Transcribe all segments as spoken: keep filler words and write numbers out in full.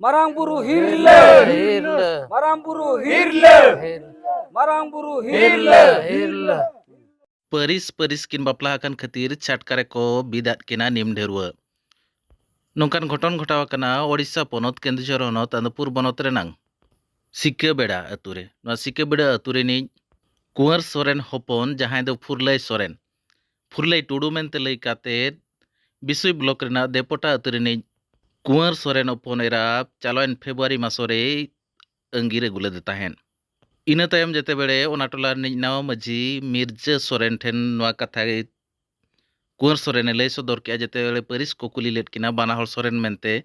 ᱢᱟᱨᱟᱝ ᱵᱩᱨᱩ ᱦᱤᱨᱞᱟᱹ᱾ ᱦᱤᱨᱞᱟᱹ᱾ ᱢᱟᱨᱟᱝ ᱵᱩᱨᱩ ᱦᱤᱨᱞᱟᱹ᱾ ᱦᱤᱨᱞᱟᱹ᱾ ᱢᱟᱨᱟᱝ ᱵᱩᱨᱩ ᱦᱤᱨᱞᱟᱹ᱾ ᱦᱤᱨᱞᱟᱹ᱾ ᱯᱟᱹᱨᱤᱥ ᱯᱟᱹᱨᱤᱥ ᱠᱤᱱ ᱵᱟᱯᱞᱟ ᱟᱠᱟᱱ ᱠᱷᱟᱹᱛᱤᱨ ᱪᱷᱟᱴᱠᱟ ᱨᱮᱠᱚ ᱵᱤᱫᱟᱫ ᱠᱤᱱᱟ ᱱᱤᱢ ᱰᱷᱟᱹᱨᱣᱟᱹ᱾ ᱱᱚᱝᱠᱟᱱ ᱜᱷᱚᱴᱚᱱ ᱜᱷᱚᱴᱟᱣ ᱟᱠᱟᱱᱟ ᱳᱰᱤᱥᱟ ᱯᱚᱱᱚᱛ ᱠᱮᱱᱫᱩᱡᱷᱚᱨ ᱦᱚᱱᱚᱛ ᱟᱱᱫᱚᱯᱩᱨ ᱵᱚᱱᱚᱛ ᱨᱮᱱᱟᱝ ᱥᱤᱠᱟᱹᱵᱮᱲᱟ ᱟᱹᱛᱩ ᱨᱮ᱾ ᱱᱚᱣᱟ ᱥᱤᱠᱟᱹᱵᱮᱲᱟ ᱟᱹᱛᱩ ᱨᱤᱱᱤᱡ ᱠᱩᱸᱣᱟᱨ ᱥᱚᱨᱮᱱ ᱦᱚᱯᱚᱱ, ᱡᱟᱦᱟᱸᱭ ᱫᱚ ᱯᱷᱩᱨᱞᱟᱹᱭ ᱥᱚᱨᱮᱱ, ᱯᱷᱩᱨᱞᱟᱹᱭ ᱴᱩᱰᱩ ᱢᱮᱱᱛᱮ ᱞᱟᱹᱭ ᱠᱟᱛᱮ, ᱵᱤᱥᱩᱭ ᱵᱞᱚᱠ ᱨᱮᱱᱟᱜ ᱫᱮᱯᱚᱴᱟ ᱟᱹᱛᱩ ᱨᱤᱱᱤᱡ ᱠᱩᱸᱣᱟᱨ ᱥᱚᱨᱮᱱ ᱦᱚᱯᱚᱱ ᱮᱨᱟ ᱪᱟᱞᱟᱣᱮᱱ ᱯᱷᱮᱵᱽᱨᱩᱣᱟᱨᱤ ᱢᱟᱥᱚ ᱨᱮᱭ ᱟᱺᱜᱤᱨ ᱟᱹᱜᱩ ᱞᱮᱫᱮ ᱛᱟᱦᱮᱸᱫ᱾ ᱤᱱᱟᱹ ᱛᱟᱭᱚᱢ ᱡᱮᱛᱮ ᱵᱮᱲᱮ ᱚᱱᱟ ᱴᱚᱞᱟ ᱨᱤᱱᱤᱡ ᱱᱟᱣᱟ ᱢᱟᱹᱡᱷᱤ ᱢᱤᱨᱡᱟᱹ ᱥᱚᱨᱮᱱ ᱴᱷᱮᱱ ᱱᱚᱣᱟ ᱠᱟᱛᱷᱟ ᱜᱮ ᱠᱩᱸᱣᱟᱨ ᱥᱚᱨᱮᱱᱮ ᱞᱟᱹᱭ ᱥᱚᱫᱚᱨ ᱠᱮᱜᱼᱟ, ᱡᱮᱛᱮ ᱵᱮᱲᱮ ᱯᱟᱹᱨᱤᱥ ᱠᱚ ᱠᱩᱞᱤ ᱞᱮᱫ ᱠᱤᱱᱟ, ᱵᱟᱱᱟ ᱦᱚᱲ ᱥᱚᱨᱮᱱ ᱢᱮᱱᱛᱮ᱾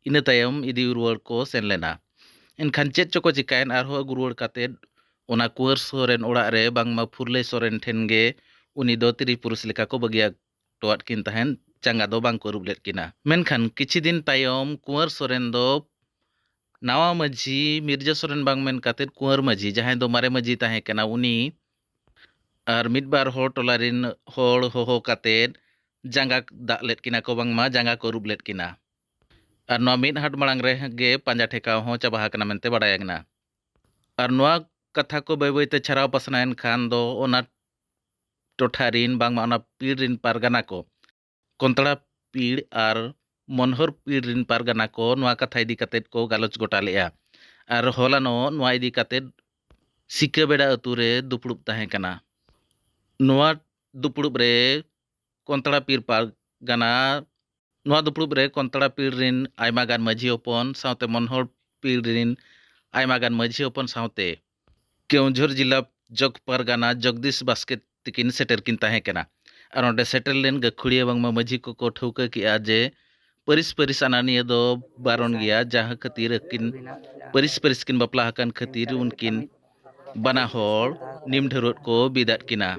ᱤᱱᱟᱹ ᱛᱟᱭᱚᱢ ᱤᱫᱤ ᱨᱩᱣᱟᱹᱲ ᱠᱚ ᱥᱮᱱ ᱞᱮᱱᱟ᱾ ᱮᱱᱠᱷᱟᱱ ᱪᱮᱫ ᱪᱚᱠᱚ ᱪᱤᱠᱟᱹᱭᱮᱱ, ᱟᱨᱦᱚᱸ ᱟᱹᱜᱩ ᱨᱩᱣᱟᱹᱲ ᱠᱟᱛᱮᱫ ᱚᱱᱟ ᱠᱩᱸᱣᱟᱨ ᱥᱚᱨᱮᱱ ᱚᱲᱟᱜ ᱨᱮ ᱵᱟᱝᱢᱟ ᱯᱷᱩᱨᱞᱟᱹᱭ ᱥᱚᱨᱮᱱ ᱴᱷᱮᱱ ᱜᱮ ᱩᱱᱤ ᱫᱚ ᱛᱤᱨᱤ ᱯᱩᱨᱩᱥ ᱞᱮᱠᱟ ᱠᱚ ᱵᱟᱹᱜᱤ ᱦᱚᱴᱚᱣᱟᱫ ᱠᱤᱱ ᱛᱟᱦᱮᱸᱫ, ᱡᱟᱸᱜᱟ ᱫᱚ ᱵᱟᱝ ᱠᱚ ᱟᱹᱨᱩᱵ ᱞᱮᱫ ᱠᱤᱱᱟ᱾ ᱢᱮᱱᱠᱷᱟᱱ ᱠᱤᱪᱷᱤ ᱫᱤᱱ ᱛᱟᱭᱚᱢ ᱠᱩᱸᱣᱟᱨ ᱥᱚᱨᱮᱱ ᱫᱚ ᱱᱟᱣᱟ ᱢᱟᱹᱡᱷᱤ ᱢᱤᱨᱡᱟᱹ ᱥᱚᱨᱮᱱ ᱵᱟᱝ ᱢᱮᱱ ᱠᱟᱛᱮᱫ ᱠᱩᱸᱣᱟᱨ ᱢᱟᱹᱡᱷᱤ, ᱡᱟᱦᱟᱸᱭ ᱫᱚ ᱢᱟᱨᱮ ᱢᱟᱹᱡᱷᱤ ᱛᱟᱦᱮᱸ ᱠᱟᱱᱟ, ᱩᱱᱤ ᱟᱨ ᱢᱤᱫ ᱵᱟᱨ ᱦᱚᱲ ᱴᱚᱞᱟ ᱨᱤᱱ ᱦᱚᱲ ᱦᱚᱦᱚ ᱠᱟᱛᱮᱫ ᱡᱟᱸᱜᱟ ᱫᱟᱜ ᱞᱮᱫ ᱠᱤᱱᱟ ᱠᱚ, ᱵᱟᱝᱢᱟ ᱡᱟᱸᱜᱟ ᱠᱚ ᱟᱹᱨᱩᱵ ᱞᱮᱫ ᱠᱤᱱᱟ᱾ ᱟᱨ ᱱᱚᱣᱟ ᱢᱤᱫ ᱦᱟᱴ ᱢᱟᱲᱟᱝ ᱨᱮ ᱜᱮ ᱯᱟᱸᱡᱟ ᱴᱷᱮᱠᱟᱣ ᱦᱚᱸ ᱪᱟᱵᱟ ᱟᱠᱟᱱᱟ ᱢᱮᱱᱛᱮ ᱵᱟᱰᱟᱭ ᱟᱠᱟᱱᱟ᱾ ᱟᱨ ᱱᱚᱣᱟ ᱠᱟᱛᱷᱟ ᱠᱚ ᱵᱟᱹᱭ ᱵᱟᱹᱭ ᱛᱮ ᱪᱷᱟᱨᱟᱣ ᱯᱟᱥᱱᱟᱣ ᱮᱱ ᱠᱷᱟᱱ ᱫᱚ ᱚᱱᱟ ᱴᱚᱴᱷᱟ ᱨᱤᱱ ᱵᱟᱝᱢᱟ ᱚᱱᱟ ᱯᱤᱲ ᱨᱤᱱ ᱯᱟᱨᱜᱟᱱᱟ ᱠᱚ, ᱠᱚᱱᱛᱲᱟ ᱯᱤᱲ ᱟᱨ ᱢᱚᱱᱦᱚᱨ ᱯᱤᱲ ᱨᱤᱱ ᱯᱟᱨᱜᱟᱱᱟ ᱠᱚ ᱱᱚᱣᱟ ᱠᱟᱛᱷᱟ ᱤᱫᱤ ᱠᱟᱛᱮᱫ ᱠᱚ ᱜᱟᱞᱚᱪ ᱜᱚᱴᱟ ᱞᱮᱫᱼᱟ᱾ ᱟᱨ ᱦᱚᱞᱟᱱᱚᱜ ᱱᱚᱣᱟ ᱤᱫᱤ ᱠᱟᱛᱮᱫ ᱥᱤᱠᱟᱹᱵᱮᱲᱟ ᱟᱹᱛᱩ ᱨᱮ ᱫᱩᱯᱲᱩᱵ ᱛᱟᱦᱮᱸ ᱠᱟᱱᱟ᱾ ᱱᱚᱣᱟ ᱫᱩᱯᱲᱩᱵ ᱨᱮ ᱠᱚᱱᱛᱲᱟ ᱯᱤᱲ ᱯᱟᱨᱜᱟᱱᱟ, ᱱᱚᱣᱟ ᱫᱩᱯᱲᱩᱵ ᱨᱮ ᱠᱚᱱᱛᱲᱟ ᱯᱤᱲ ᱨᱤᱱ ᱟᱭᱢᱟ ᱜᱟᱱ ᱢᱟᱹᱡᱷᱤ ᱦᱚᱯᱚᱱ ᱥᱟᱶᱛᱮ ᱢᱚᱱᱦᱚᱨ ᱯᱤᱲ ᱨᱤᱱ ᱟᱭᱢᱟ ᱜᱟᱱ ᱢᱟᱹᱡᱷᱤ ᱦᱚᱯᱚᱱ ᱥᱟᱶᱛᱮ ᱠᱮᱣᱡᱷᱚᱨ ᱡᱤᱞᱟ ᱡᱚᱜᱽ ᱯᱟᱨᱜᱟᱱᱟ ᱡᱚᱜᱽᱫᱤᱥ ᱵᱟᱥᱠᱮ ᱛᱤᱠᱤᱱ ᱥᱮᱴᱮᱨ ᱠᱤᱱ ᱛᱟᱦᱮᱸ ᱠᱟᱱᱟ᱾ ᱟᱨ ᱚᱸᱰᱮ ᱥᱮᱴᱮᱨ ᱞᱮᱱ ᱜᱟᱹᱠᱷᱩᱲᱤᱭᱟᱹ ᱵᱟᱝᱢᱟ ᱢᱟᱹᱡᱷᱤ ᱠᱚᱠᱚ ᱴᱷᱟᱹᱣᱠᱟᱹ ᱠᱮᱜᱼᱟ ᱡᱮ ᱯᱟᱹᱨᱤᱥ ᱯᱟᱹᱨᱤᱥ ᱟᱱᱟᱱᱤᱭᱟᱹ ᱫᱚ ᱵᱟᱨᱚᱱ ᱜᱮᱭᱟ, ᱡᱟᱦᱟᱸ ᱠᱷᱟᱹᱛᱤᱨ ᱟᱹᱠᱤᱱ ᱯᱟᱹᱨᱤᱥ ᱯᱟᱹᱨᱤᱥ ᱠᱤᱱ ᱵᱟᱯᱞᱟ ᱟᱠᱟᱱ ᱠᱷᱟᱹᱛᱤᱨ ᱩᱱᱠᱤᱱ ᱵᱟᱱᱟ ᱦᱚᱲ ᱱᱤᱢ ᱰᱷᱟᱹᱨᱣᱟᱹᱜ ᱠᱚ ᱵᱤᱫᱟᱫ ᱠᱤᱱᱟ᱾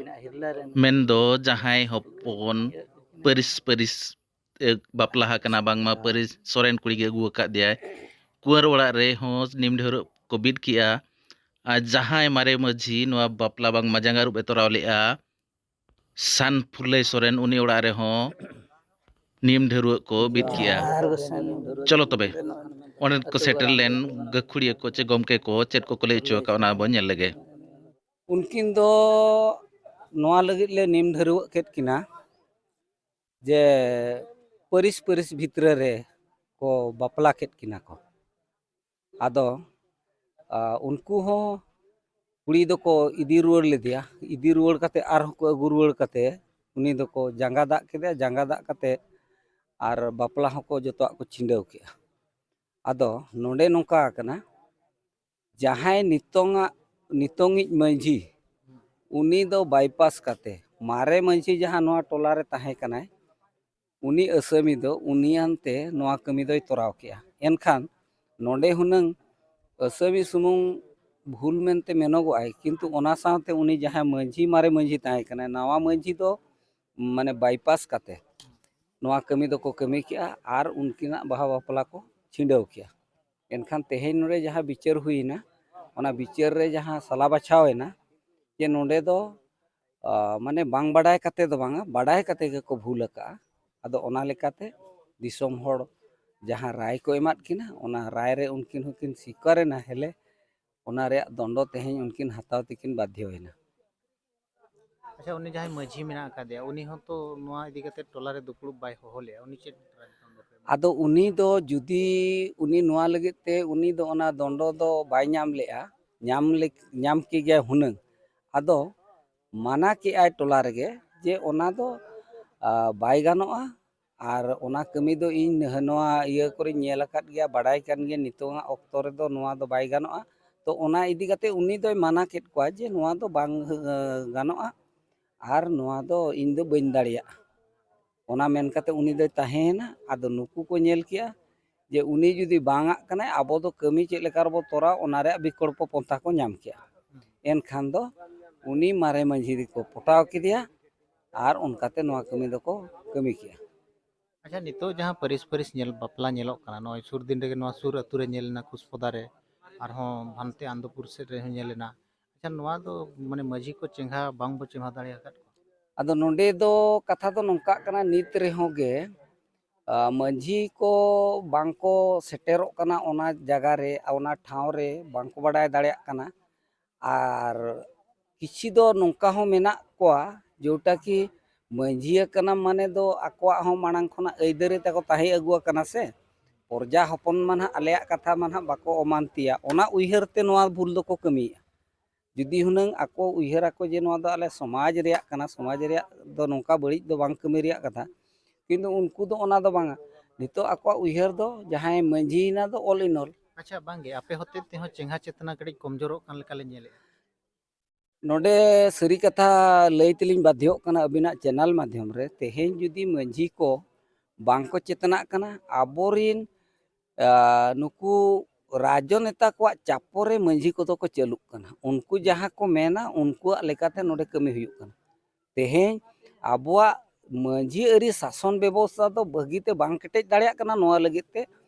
ᱢᱮᱱᱫᱚ ᱡᱟᱦᱟᱸᱭ ᱦᱚᱯᱚᱱ ᱯᱟᱹᱨᱤᱥ ᱯᱟᱹᱨᱤᱥ ᱮ ᱵᱟᱯᱞᱟ ᱟᱠᱟᱱᱟ, ᱵᱟᱝᱢᱟ ᱯᱟᱹᱨᱤᱥ ᱥᱚᱨᱮᱱ ᱠᱩᱲᱤ ᱜᱮ ᱟᱹᱜᱩ ᱟᱠᱟᱫ ᱫᱮᱭᱟᱭ, ᱠᱩᱸᱣᱟᱨ ᱚᱲᱟᱜ ᱨᱮᱦᱚᱸ ᱱᱤᱢ ᱰᱷᱟᱹᱨᱣᱟᱹᱜ ᱠᱚ ᱵᱤᱫ ᱠᱮᱜᱼᱟ᱾ ᱟᱨ ᱡᱟᱦᱟᱸᱭ ᱢᱟᱨᱮ ᱢᱟᱹᱡᱷᱤ ᱱᱚᱣᱟ ᱵᱟᱯᱞᱟ ᱵᱟᱝᱢᱟ ᱡᱟᱸᱜᱟ ᱟᱹᱨᱩᱵ ᱮ ᱛᱚᱨᱟᱣ ᱞᱮᱜᱼᱟ, ᱥᱟᱱ ᱯᱷᱩᱨᱞᱟᱹᱭ ᱥᱚᱨᱮᱱ, ᱩᱱᱤ ᱚᱲᱟᱜ ᱨᱮᱦᱚᱸ ᱱᱤᱢ ᱰᱷᱟᱹᱨᱣᱟᱹᱜ ᱠᱚ ᱵᱤᱫ ᱠᱮᱜᱼᱟ᱾ ᱪᱚᱞᱚ ᱛᱚᱵᱮ, ᱚᱸᱰᱮ ᱠᱚ ᱥᱮᱴᱮᱨ ᱞᱮᱱ ᱜᱟᱹᱠᱷᱩᱲᱤᱭᱟᱹ ᱠᱚ ᱪᱮ ᱜᱚᱢᱠᱮ ᱠᱚ ᱪᱮᱫ ᱠᱚᱠᱚ ᱞᱟᱹᱭ ᱦᱚᱪᱚ ᱟᱠᱟᱫ, ᱚᱱᱟ ᱵᱚᱱ ᱧᱮᱞ ᱞᱮᱜᱮ᱾ ᱩᱱᱠᱤᱱ ᱫᱚ ᱱᱚᱣᱟ ᱞᱟᱹᱜᱤᱫ ᱞᱮ ᱱᱤᱢ ᱰᱷᱟᱹᱨᱣᱟᱹᱜ ᱠᱮᱫ ᱠᱤᱱᱟ ᱡᱮ ᱯᱟᱹᱨᱤᱥ ᱯᱟᱹᱨᱤᱥ ᱵᱷᱤᱛᱨᱟᱹ ᱨᱮ ᱠᱚ ᱵᱟᱯᱞᱟ ᱠᱮᱫ ᱠᱤᱱᱟ ᱠᱚ᱾ ᱟᱫᱚ ᱟ, ᱩᱱᱠᱩ ᱦᱚᱸ ᱠᱩᱲᱤ ᱫᱚᱠᱚ ᱤᱫᱤ ᱨᱩᱣᱟᱹᱲ ᱞᱮᱫᱮᱭᱟ᱾ ᱤᱫᱤ ᱨᱩᱣᱟᱹᱲ ᱠᱟᱛᱮ ᱟᱨᱦᱚᱸ ᱠᱚ ᱟᱹᱜᱩ ᱨᱩᱣᱟᱹᱲ ᱠᱟᱛᱮ ᱩᱱᱤ ᱫᱚᱠᱚ ᱡᱟᱸᱜᱟ ᱫᱟᱜ ᱠᱮᱫᱮᱭᱟ᱾ ᱡᱟᱸᱜᱟ ᱫᱟᱜ ᱠᱟᱛᱮ ᱟᱨ ᱵᱟᱯᱞᱟ ᱦᱚᱸᱠᱚ ᱡᱚᱛᱚᱣᱟᱜ ᱠᱚ ᱪᱷᱤᱸᱰᱟᱹᱣ ᱠᱮᱜᱼᱟ᱾ ᱟᱫᱚ ᱱᱚᱰᱮ ᱱᱚᱝᱠᱟ ᱟᱠᱟᱱᱟ, ᱡᱟᱦᱟᱸᱭ ᱱᱤᱛᱚᱝᱟᱜ, ᱱᱤᱛᱚᱝᱤᱡ ᱢᱟᱹᱡᱷᱤ, ᱩᱱᱤ ᱫᱚ ᱵᱟᱭᱯᱟᱥ ᱠᱟᱛᱮ, ᱢᱟᱨᱮ ᱢᱟᱹᱡᱷᱤ ᱡᱟᱦᱟᱸ ᱱᱚᱣᱟ ᱴᱚᱞᱟ ᱨᱮ ᱛᱟᱦᱮᱸ ᱠᱟᱱᱟᱭ, ᱩᱱᱤ ᱟᱹᱥᱟᱹᱢᱤ ᱫᱚ ᱩᱱᱤᱭᱟᱱᱛᱮ ᱱᱚᱣᱟ ᱠᱟᱹᱢᱤ ᱫᱚᱭ ᱛᱚᱨᱟᱣ ᱠᱮᱜᱼᱟ᱾ ᱮᱱᱠᱷᱟᱱ ᱱᱚᱰᱮ ᱦᱩᱱᱟᱹᱝ ᱟᱹᱥᱟᱹᱢᱤ ᱥᱩᱢᱩᱝ ᱵᱷᱩᱞ ᱢᱮᱱᱛᱮ ᱢᱮᱱᱚᱜᱚᱜᱼᱟᱭ, ᱠᱤᱱᱛᱩ ᱚᱱᱟ ᱥᱟᱶᱛᱮ ᱩᱱᱤ ᱡᱟᱦᱟᱸᱭ ᱢᱟᱹᱡᱷᱤ, ᱢᱟᱨᱮ ᱢᱟᱹᱡᱷᱤ ᱛᱟᱦᱮᱸ ᱠᱟᱱᱟᱭ, ᱱᱟᱣᱟ ᱢᱟᱹᱡᱷᱤ ᱫᱚ ᱢᱟᱱᱮ ᱵᱟᱭᱯᱟᱥ ᱠᱟᱛᱮ ᱱᱚᱣᱟ ᱠᱟᱹᱢᱤ ᱫᱚᱠᱚ ᱠᱟᱹᱢᱤ ᱠᱮᱜᱼᱟ ᱟᱨ ᱩᱱᱠᱤᱱᱟᱜ ᱵᱟᱦᱟ ᱵᱟᱯᱞᱟ ᱠᱚ ᱪᱷᱤᱸᱰᱟᱹᱣ ᱠᱮᱜᱼᱟ᱾ ᱮᱱᱠᱷᱟᱱ ᱛᱮᱦᱮᱧ ᱱᱚᱰᱮ ᱡᱟᱦᱟᱸ ᱵᱤᱪᱟᱹᱨ ᱦᱩᱭᱮᱱᱟ, ᱚᱱᱟ ᱵᱤᱪᱟᱹᱨ ᱨᱮ ᱡᱟᱦᱟᱸ ᱥᱟᱞᱟ ᱵᱟᱪᱷᱟᱣ ᱮᱱᱟ ᱡᱮ ᱱᱚᱰᱮ ᱫᱚ, ᱟ, ᱢᱟᱱᱮ ᱵᱟᱝ ᱵᱟᱰᱟᱭ ᱠᱟᱛᱮ ᱫᱚ ᱵᱟᱝᱟ, ᱵᱟᱰᱟᱭ ᱠᱟᱛᱮ ᱜᱮᱠᱚ ᱵᱷᱩᱞ ᱟᱠᱟᱜᱼᱟ᱾ ᱟᱫᱚ ᱚᱱᱟ ᱞᱮᱠᱟᱛᱮ ᱫᱤᱥᱚᱢ ᱦᱚᱲ ᱡᱟᱦᱟᱸ ᱨᱟᱭ ᱠᱚ ᱮᱢᱟᱫ ᱠᱤᱱᱟ, ᱚᱱᱟ ᱨᱟᱭ ᱨᱮ ᱩᱱᱠᱤᱱ ᱦᱚᱸᱠᱤᱱ ᱥᱤᱠᱟᱨ ᱮᱱᱟ᱾ ᱦᱮᱞᱮ, ᱚᱱᱟ ᱨᱮᱭᱟᱜ ᱫᱚᱱᱰᱚ ᱛᱮᱦᱮᱧ ᱩᱱᱠᱤᱱ ᱦᱟᱛᱟᱣ ᱛᱮᱠᱤᱱ ᱵᱟᱫᱽᱫᱷᱚᱭᱮᱱᱟ᱾ ᱟᱪᱪᱷᱟ, ᱩᱱᱤ ᱡᱟᱦᱟᱸᱭ ᱢᱟᱹᱡᱷᱤ ᱢᱮᱱᱟᱜ ᱟᱠᱟᱫᱮᱭᱟ, ᱩᱱᱤ ᱦᱚᱸᱛᱚ ᱱᱚᱣᱟ ᱤᱫᱤ ᱠᱟᱛᱮ ᱴᱚᱞᱟ ᱨᱮ ᱫᱩᱯᱲᱩᱵ ᱵᱟᱭ ᱦᱚᱦᱚ ᱞᱮᱜᱼᱟ, ᱩᱱᱤ ᱪᱮᱫ ᱨᱟᱡᱽᱫᱚᱱᱰᱚ ᱯᱮ ᱮᱢᱟ? ᱟᱫᱚ ᱩᱱᱤ ᱫᱚ ᱡᱩᱫᱤ ᱩᱱᱤ ᱱᱚᱣᱟ ᱞᱟᱹᱜᱤᱫ ᱛᱮ, ᱩᱱᱤ ᱫᱚ ᱚᱱᱟ ᱫᱚᱱᱰᱚ ᱫᱚ ᱵᱟᱭ ᱧᱟᱢ ᱞᱮᱜᱼᱟ, ᱧᱟᱢ ᱞᱮ-, ᱧᱟᱢ ᱠᱮ ᱜᱮᱭᱟᱭ ᱦᱩᱱᱟᱹᱝ᱾ ᱟᱫᱚ ᱢᱟᱱᱟ ᱠᱮᱜᱼᱟᱭ ᱴᱚᱞᱟ ᱨᱮᱜᱮ ᱡᱮ ᱚᱱᱟ ᱫᱚ, ᱟ, ᱵᱟᱭ ᱜᱟᱱᱚᱜᱼᱟ᱾ ᱟᱨ ᱚᱱᱟ ᱠᱟᱹᱢᱤ ᱫᱚ ᱤᱧ ᱱᱚᱣᱟ ᱤᱭᱟᱹ ᱠᱚᱨᱮᱧ ᱧᱮᱞ ᱟᱠᱟᱫ ᱜᱮᱭᱟ, ᱵᱟᱰᱟᱭ ᱠᱟᱱ ᱜᱮᱭᱟ, ᱱᱤᱛᱚᱝᱟᱜ ᱚᱠᱛᱚ ᱨᱮᱫᱚ ᱱᱚᱣᱟ ᱫᱚ ᱵᱟᱭ ᱜᱟᱱᱚᱜᱼᱟ᱾ ᱛᱚ ᱚᱱᱟ ᱤᱫᱤ ᱠᱟᱛᱮ ᱩᱱᱤ ᱫᱚᱭ ᱢᱟᱱᱟ ᱠᱮᱫ ᱠᱚᱣᱟ ᱡᱮ ᱱᱚᱣᱟ ᱫᱚ ᱵᱟᱝ, ᱮ, ᱜᱟᱱᱚᱜᱼᱟ ᱟᱨ ᱱᱚᱣᱟ ᱫᱚ ᱤᱧ ᱫᱚ ᱵᱟᱹᱧ ᱫᱟᱲᱮᱭᱟᱜᱼᱟ᱾ ᱚᱱᱟ ᱢᱮᱱ ᱠᱟᱛᱮ ᱩᱱᱤ ᱫᱚᱭ ᱛᱟᱦᱮᱸᱭᱮᱱᱟ᱾ ᱟᱫᱚ ᱱᱩᱠᱩ ᱠᱚ ᱧᱮᱞ ᱠᱮᱜᱼᱟ ᱡᱮ ᱩᱱᱤ ᱡᱩᱫᱤ ᱵᱟᱝ ᱟᱜ ᱠᱟᱱᱟᱭ, ᱟᱵᱚ ᱫᱚ ᱠᱟᱹᱢᱤ ᱪᱮᱫ ᱞᱮᱠᱟ ᱨᱮᱵᱚ ᱛᱚᱨᱟᱣ, ᱚᱱᱟ ᱨᱮᱭᱟᱜ ᱵᱤᱠᱚᱞᱯᱚ ᱯᱚᱱᱛᱷᱟ ᱠᱚ ᱧᱟᱢ ᱠᱮᱜᱼᱟ᱾ ᱮᱱᱠᱷᱟᱱ ᱫᱚ ᱩᱱᱤ ᱢᱟᱨᱮ ᱢᱟᱹᱡᱷᱤ ᱫᱚᱠᱚ ᱯᱚᱴᱟᱣ ᱠᱮᱫᱮᱭᱟ ᱟᱨ ᱚᱱᱠᱟᱛᱮ ᱱᱚᱣᱟ ᱠᱟᱹᱢᱤ ᱫᱚᱠᱚ ᱠᱟᱹᱢᱤ ᱠᱮᱜᱼᱟ᱾ ᱟᱪᱪᱷᱟ, ᱱᱤᱛᱚᱜ ᱡᱟᱦᱟᱸ ᱯᱟᱹᱨᱤᱥ ᱯᱟᱹᱨᱤᱥ ᱧᱮᱞ ᱵᱟᱯᱞᱟ ᱧᱮᱞᱚᱜ ᱠᱟᱱᱟ, ᱱᱚᱜᱼᱚᱭ ᱥᱩᱨ ᱫᱤᱱ ᱨᱮᱜᱮ ᱱᱚᱣᱟ ᱥᱩᱨ ᱟᱹᱛᱩ ᱨᱮ ᱧᱮᱞ ᱮᱱᱟ, ᱠᱩᱥᱯᱚᱫᱟ ᱨᱮ, ᱟᱨᱦᱚᱸ ᱦᱟᱱᱛᱮ ᱟᱱᱫᱚᱯᱩᱨ ᱥᱮᱫ ᱨᱮᱦᱚᱸ ᱧᱮᱞ ᱮᱱᱟ᱾ ᱟᱪᱪᱷᱟ, ᱱᱚᱣᱟ ᱫᱚ ᱢᱟᱱᱮ ᱢᱟᱹᱡᱷᱤ ᱠᱚ ᱪᱮᱸᱜᱷᱟ ᱵᱟᱝ ᱵᱚ ᱪᱮᱸᱜᱷᱟ ᱫᱟᱲᱮ ᱟᱠᱟᱫ ᱠᱚᱣᱟ? ᱟᱫᱚ ᱱᱚᱰᱮ ᱫᱚ ᱠᱟᱛᱷᱟ ᱫᱚ ᱱᱚᱝᱠᱟᱜ ᱠᱟᱱᱟ, ᱱᱤᱛ ᱨᱮᱦᱚᱸ ᱜᱮ ᱢᱟᱹᱡᱷᱤ ᱠᱚ ᱵᱟᱝ ᱠᱚ ᱥᱮᱴᱮᱨᱚᱜ ᱠᱟᱱᱟ ᱚᱱᱟ ᱡᱟᱭᱜᱟ ᱨᱮ, ᱚᱱᱟ ᱴᱷᱟᱶ ᱨᱮ ᱵᱟᱝ ᱠᱚ ᱵᱟᱰᱟᱭ ᱫᱟᱲᱮᱭᱟᱜ ᱠᱟᱱᱟ᱾ ᱟᱨ ᱠᱤᱪᱷᱤ ᱫᱚ ᱱᱚᱝᱠᱟ ᱦᱚᱸ ᱢᱮᱱᱟᱜ ᱠᱚᱣᱟ, ᱡᱮᱴᱟ ᱠᱤ ᱢᱟᱹᱡᱷᱤ ᱟᱠᱟᱱᱟ ᱢᱟᱱᱮ ᱫᱚ ᱟᱠᱚᱣᱟᱜ ᱦᱚᱸ ᱢᱟᱲᱟᱝ ᱠᱷᱚᱱᱟᱜ ᱟᱹᱭᱫᱟᱹᱨᱤ ᱛᱟᱠᱚ ᱛᱟᱦᱮᱸ ᱟᱹᱜᱩ ᱟᱠᱟᱱᱟ ᱥᱮ, ᱯᱨᱚᱡᱟ ᱦᱚᱯᱚᱱ ᱢᱟ ᱱᱟᱦᱟᱜ ᱟᱞᱮᱭᱟᱜ ᱠᱟᱛᱷᱟ ᱢᱟ ᱱᱟᱦᱟᱜ ᱵᱟᱠᱚ ᱚᱢᱟᱱᱛᱤᱭᱟ, ᱚᱱᱟ ᱩᱭᱦᱟᱹᱨ ᱛᱮ ᱱᱚᱣᱟ ᱵᱷᱩᱞ ᱫᱚᱠᱚ ᱠᱟᱹᱢᱤᱭᱮᱫᱼᱟ᱾ ᱡᱩᱫᱤ ᱦᱩᱱᱟᱹᱝ ᱟᱠᱚ ᱩᱭᱦᱟᱹᱨ ᱟᱠᱚ ᱡᱮ ᱱᱚᱣᱟ ᱫᱚ ᱟᱞᱮ ᱥᱚᱢᱟᱡᱽ ᱨᱮᱭᱟᱜ ᱠᱟᱱᱟ, ᱥᱚᱢᱟᱡᱽ ᱨᱮᱭᱟᱜ ᱫᱚ ᱱᱚᱝᱠᱟ ᱵᱟᱹᱲᱤᱡ ᱫᱚ ᱵᱟᱝ ᱠᱟᱹᱢᱤ ᱨᱮᱭᱟᱜ ᱠᱟᱛᱷᱟ, ᱠᱤᱱᱛᱩ ᱩᱱᱠᱩ ᱫᱚ ᱚᱱᱟ ᱫᱚ ᱵᱟᱝᱟ᱾ ᱱᱤᱛᱚᱜ ᱟᱠᱚᱣᱟᱜ ᱩᱭᱦᱟᱹᱨ ᱫᱚ ᱡᱟᱦᱟᱸᱭ ᱢᱟᱹᱡᱷᱤᱭᱮᱱᱟ ᱫᱚ all in all᱾ ᱟᱪᱪᱷᱟ, ᱵᱟᱝᱜᱮ, ᱟᱯᱮ ᱦᱚᱛᱮᱡ ᱛᱮᱦᱚᱸ ᱪᱮᱸᱜᱷᱟ ᱪᱮᱛᱱᱟ ᱠᱟᱹᱴᱤᱡ ᱠᱚᱢᱡᱳᱨᱚᱜ ᱠᱟᱱ ᱞᱮᱠᱟᱞᱮ ᱧᱮᱞᱮᱫᱼᱟ᱾ ᱱᱚᱰᱮ ᱥᱟᱹᱨᱤ ᱠᱟᱛᱷᱟ ᱞᱟᱹᱭ ᱛᱮᱞᱤᱧ ᱵᱟᱫᱽᱫᱷᱚᱜ ᱠᱟᱱᱟ ᱟᱹᱵᱤᱱᱟᱜ ᱪᱮᱱᱮᱞ ᱢᱟᱫᱽᱫᱷᱚᱢ ᱨᱮ, ᱛᱮᱦᱮᱧ ᱡᱩᱫᱤ ᱢᱟᱹᱡᱷᱤ ᱠᱚ ᱵᱟᱝ ᱠᱚ ᱪᱮᱛᱱᱟᱜ ᱠᱟᱱᱟ, ᱟᱵᱚᱨᱤᱱ, ᱟ, ᱱᱩᱠᱩ ᱨᱟᱡᱽᱱᱮᱛᱟ ᱠᱚᱣᱟᱜ ᱪᱟᱯᱚ ᱨᱮ ᱢᱟᱹᱡᱷᱤ ᱠᱚᱫᱚ ᱠᱚ ᱪᱟᱹᱞᱩᱜ ᱠᱟᱱᱟ᱾ ᱩᱱᱠᱩ ᱡᱟᱦᱟᱸ ᱠᱚ ᱢᱮᱱᱟ, ᱩᱱᱠᱩᱣᱟᱜ ᱞᱮᱠᱟᱛᱮ ᱱᱚᱰᱮ ᱠᱟᱹᱢᱤ ᱦᱩᱭᱩᱜ ᱠᱟᱱᱟ᱾ ᱛᱮᱦᱮᱧ ᱟᱵᱚᱣᱟᱜ ᱢᱟᱹᱡᱷᱤ ᱟᱹᱨᱤ ᱥᱟᱥᱚᱱ ᱵᱮᱵᱚᱥᱛᱷᱟ ᱫᱚ ᱵᱷᱟᱹᱜᱤᱛᱮ ᱵᱟᱝ ᱠᱮᱴᱮᱡ ᱫᱟᱲᱮᱭᱟᱜ ᱠᱟᱱᱟ᱾ ᱱᱚᱣᱟ ᱞᱟᱹᱜᱤᱫ ᱛᱮ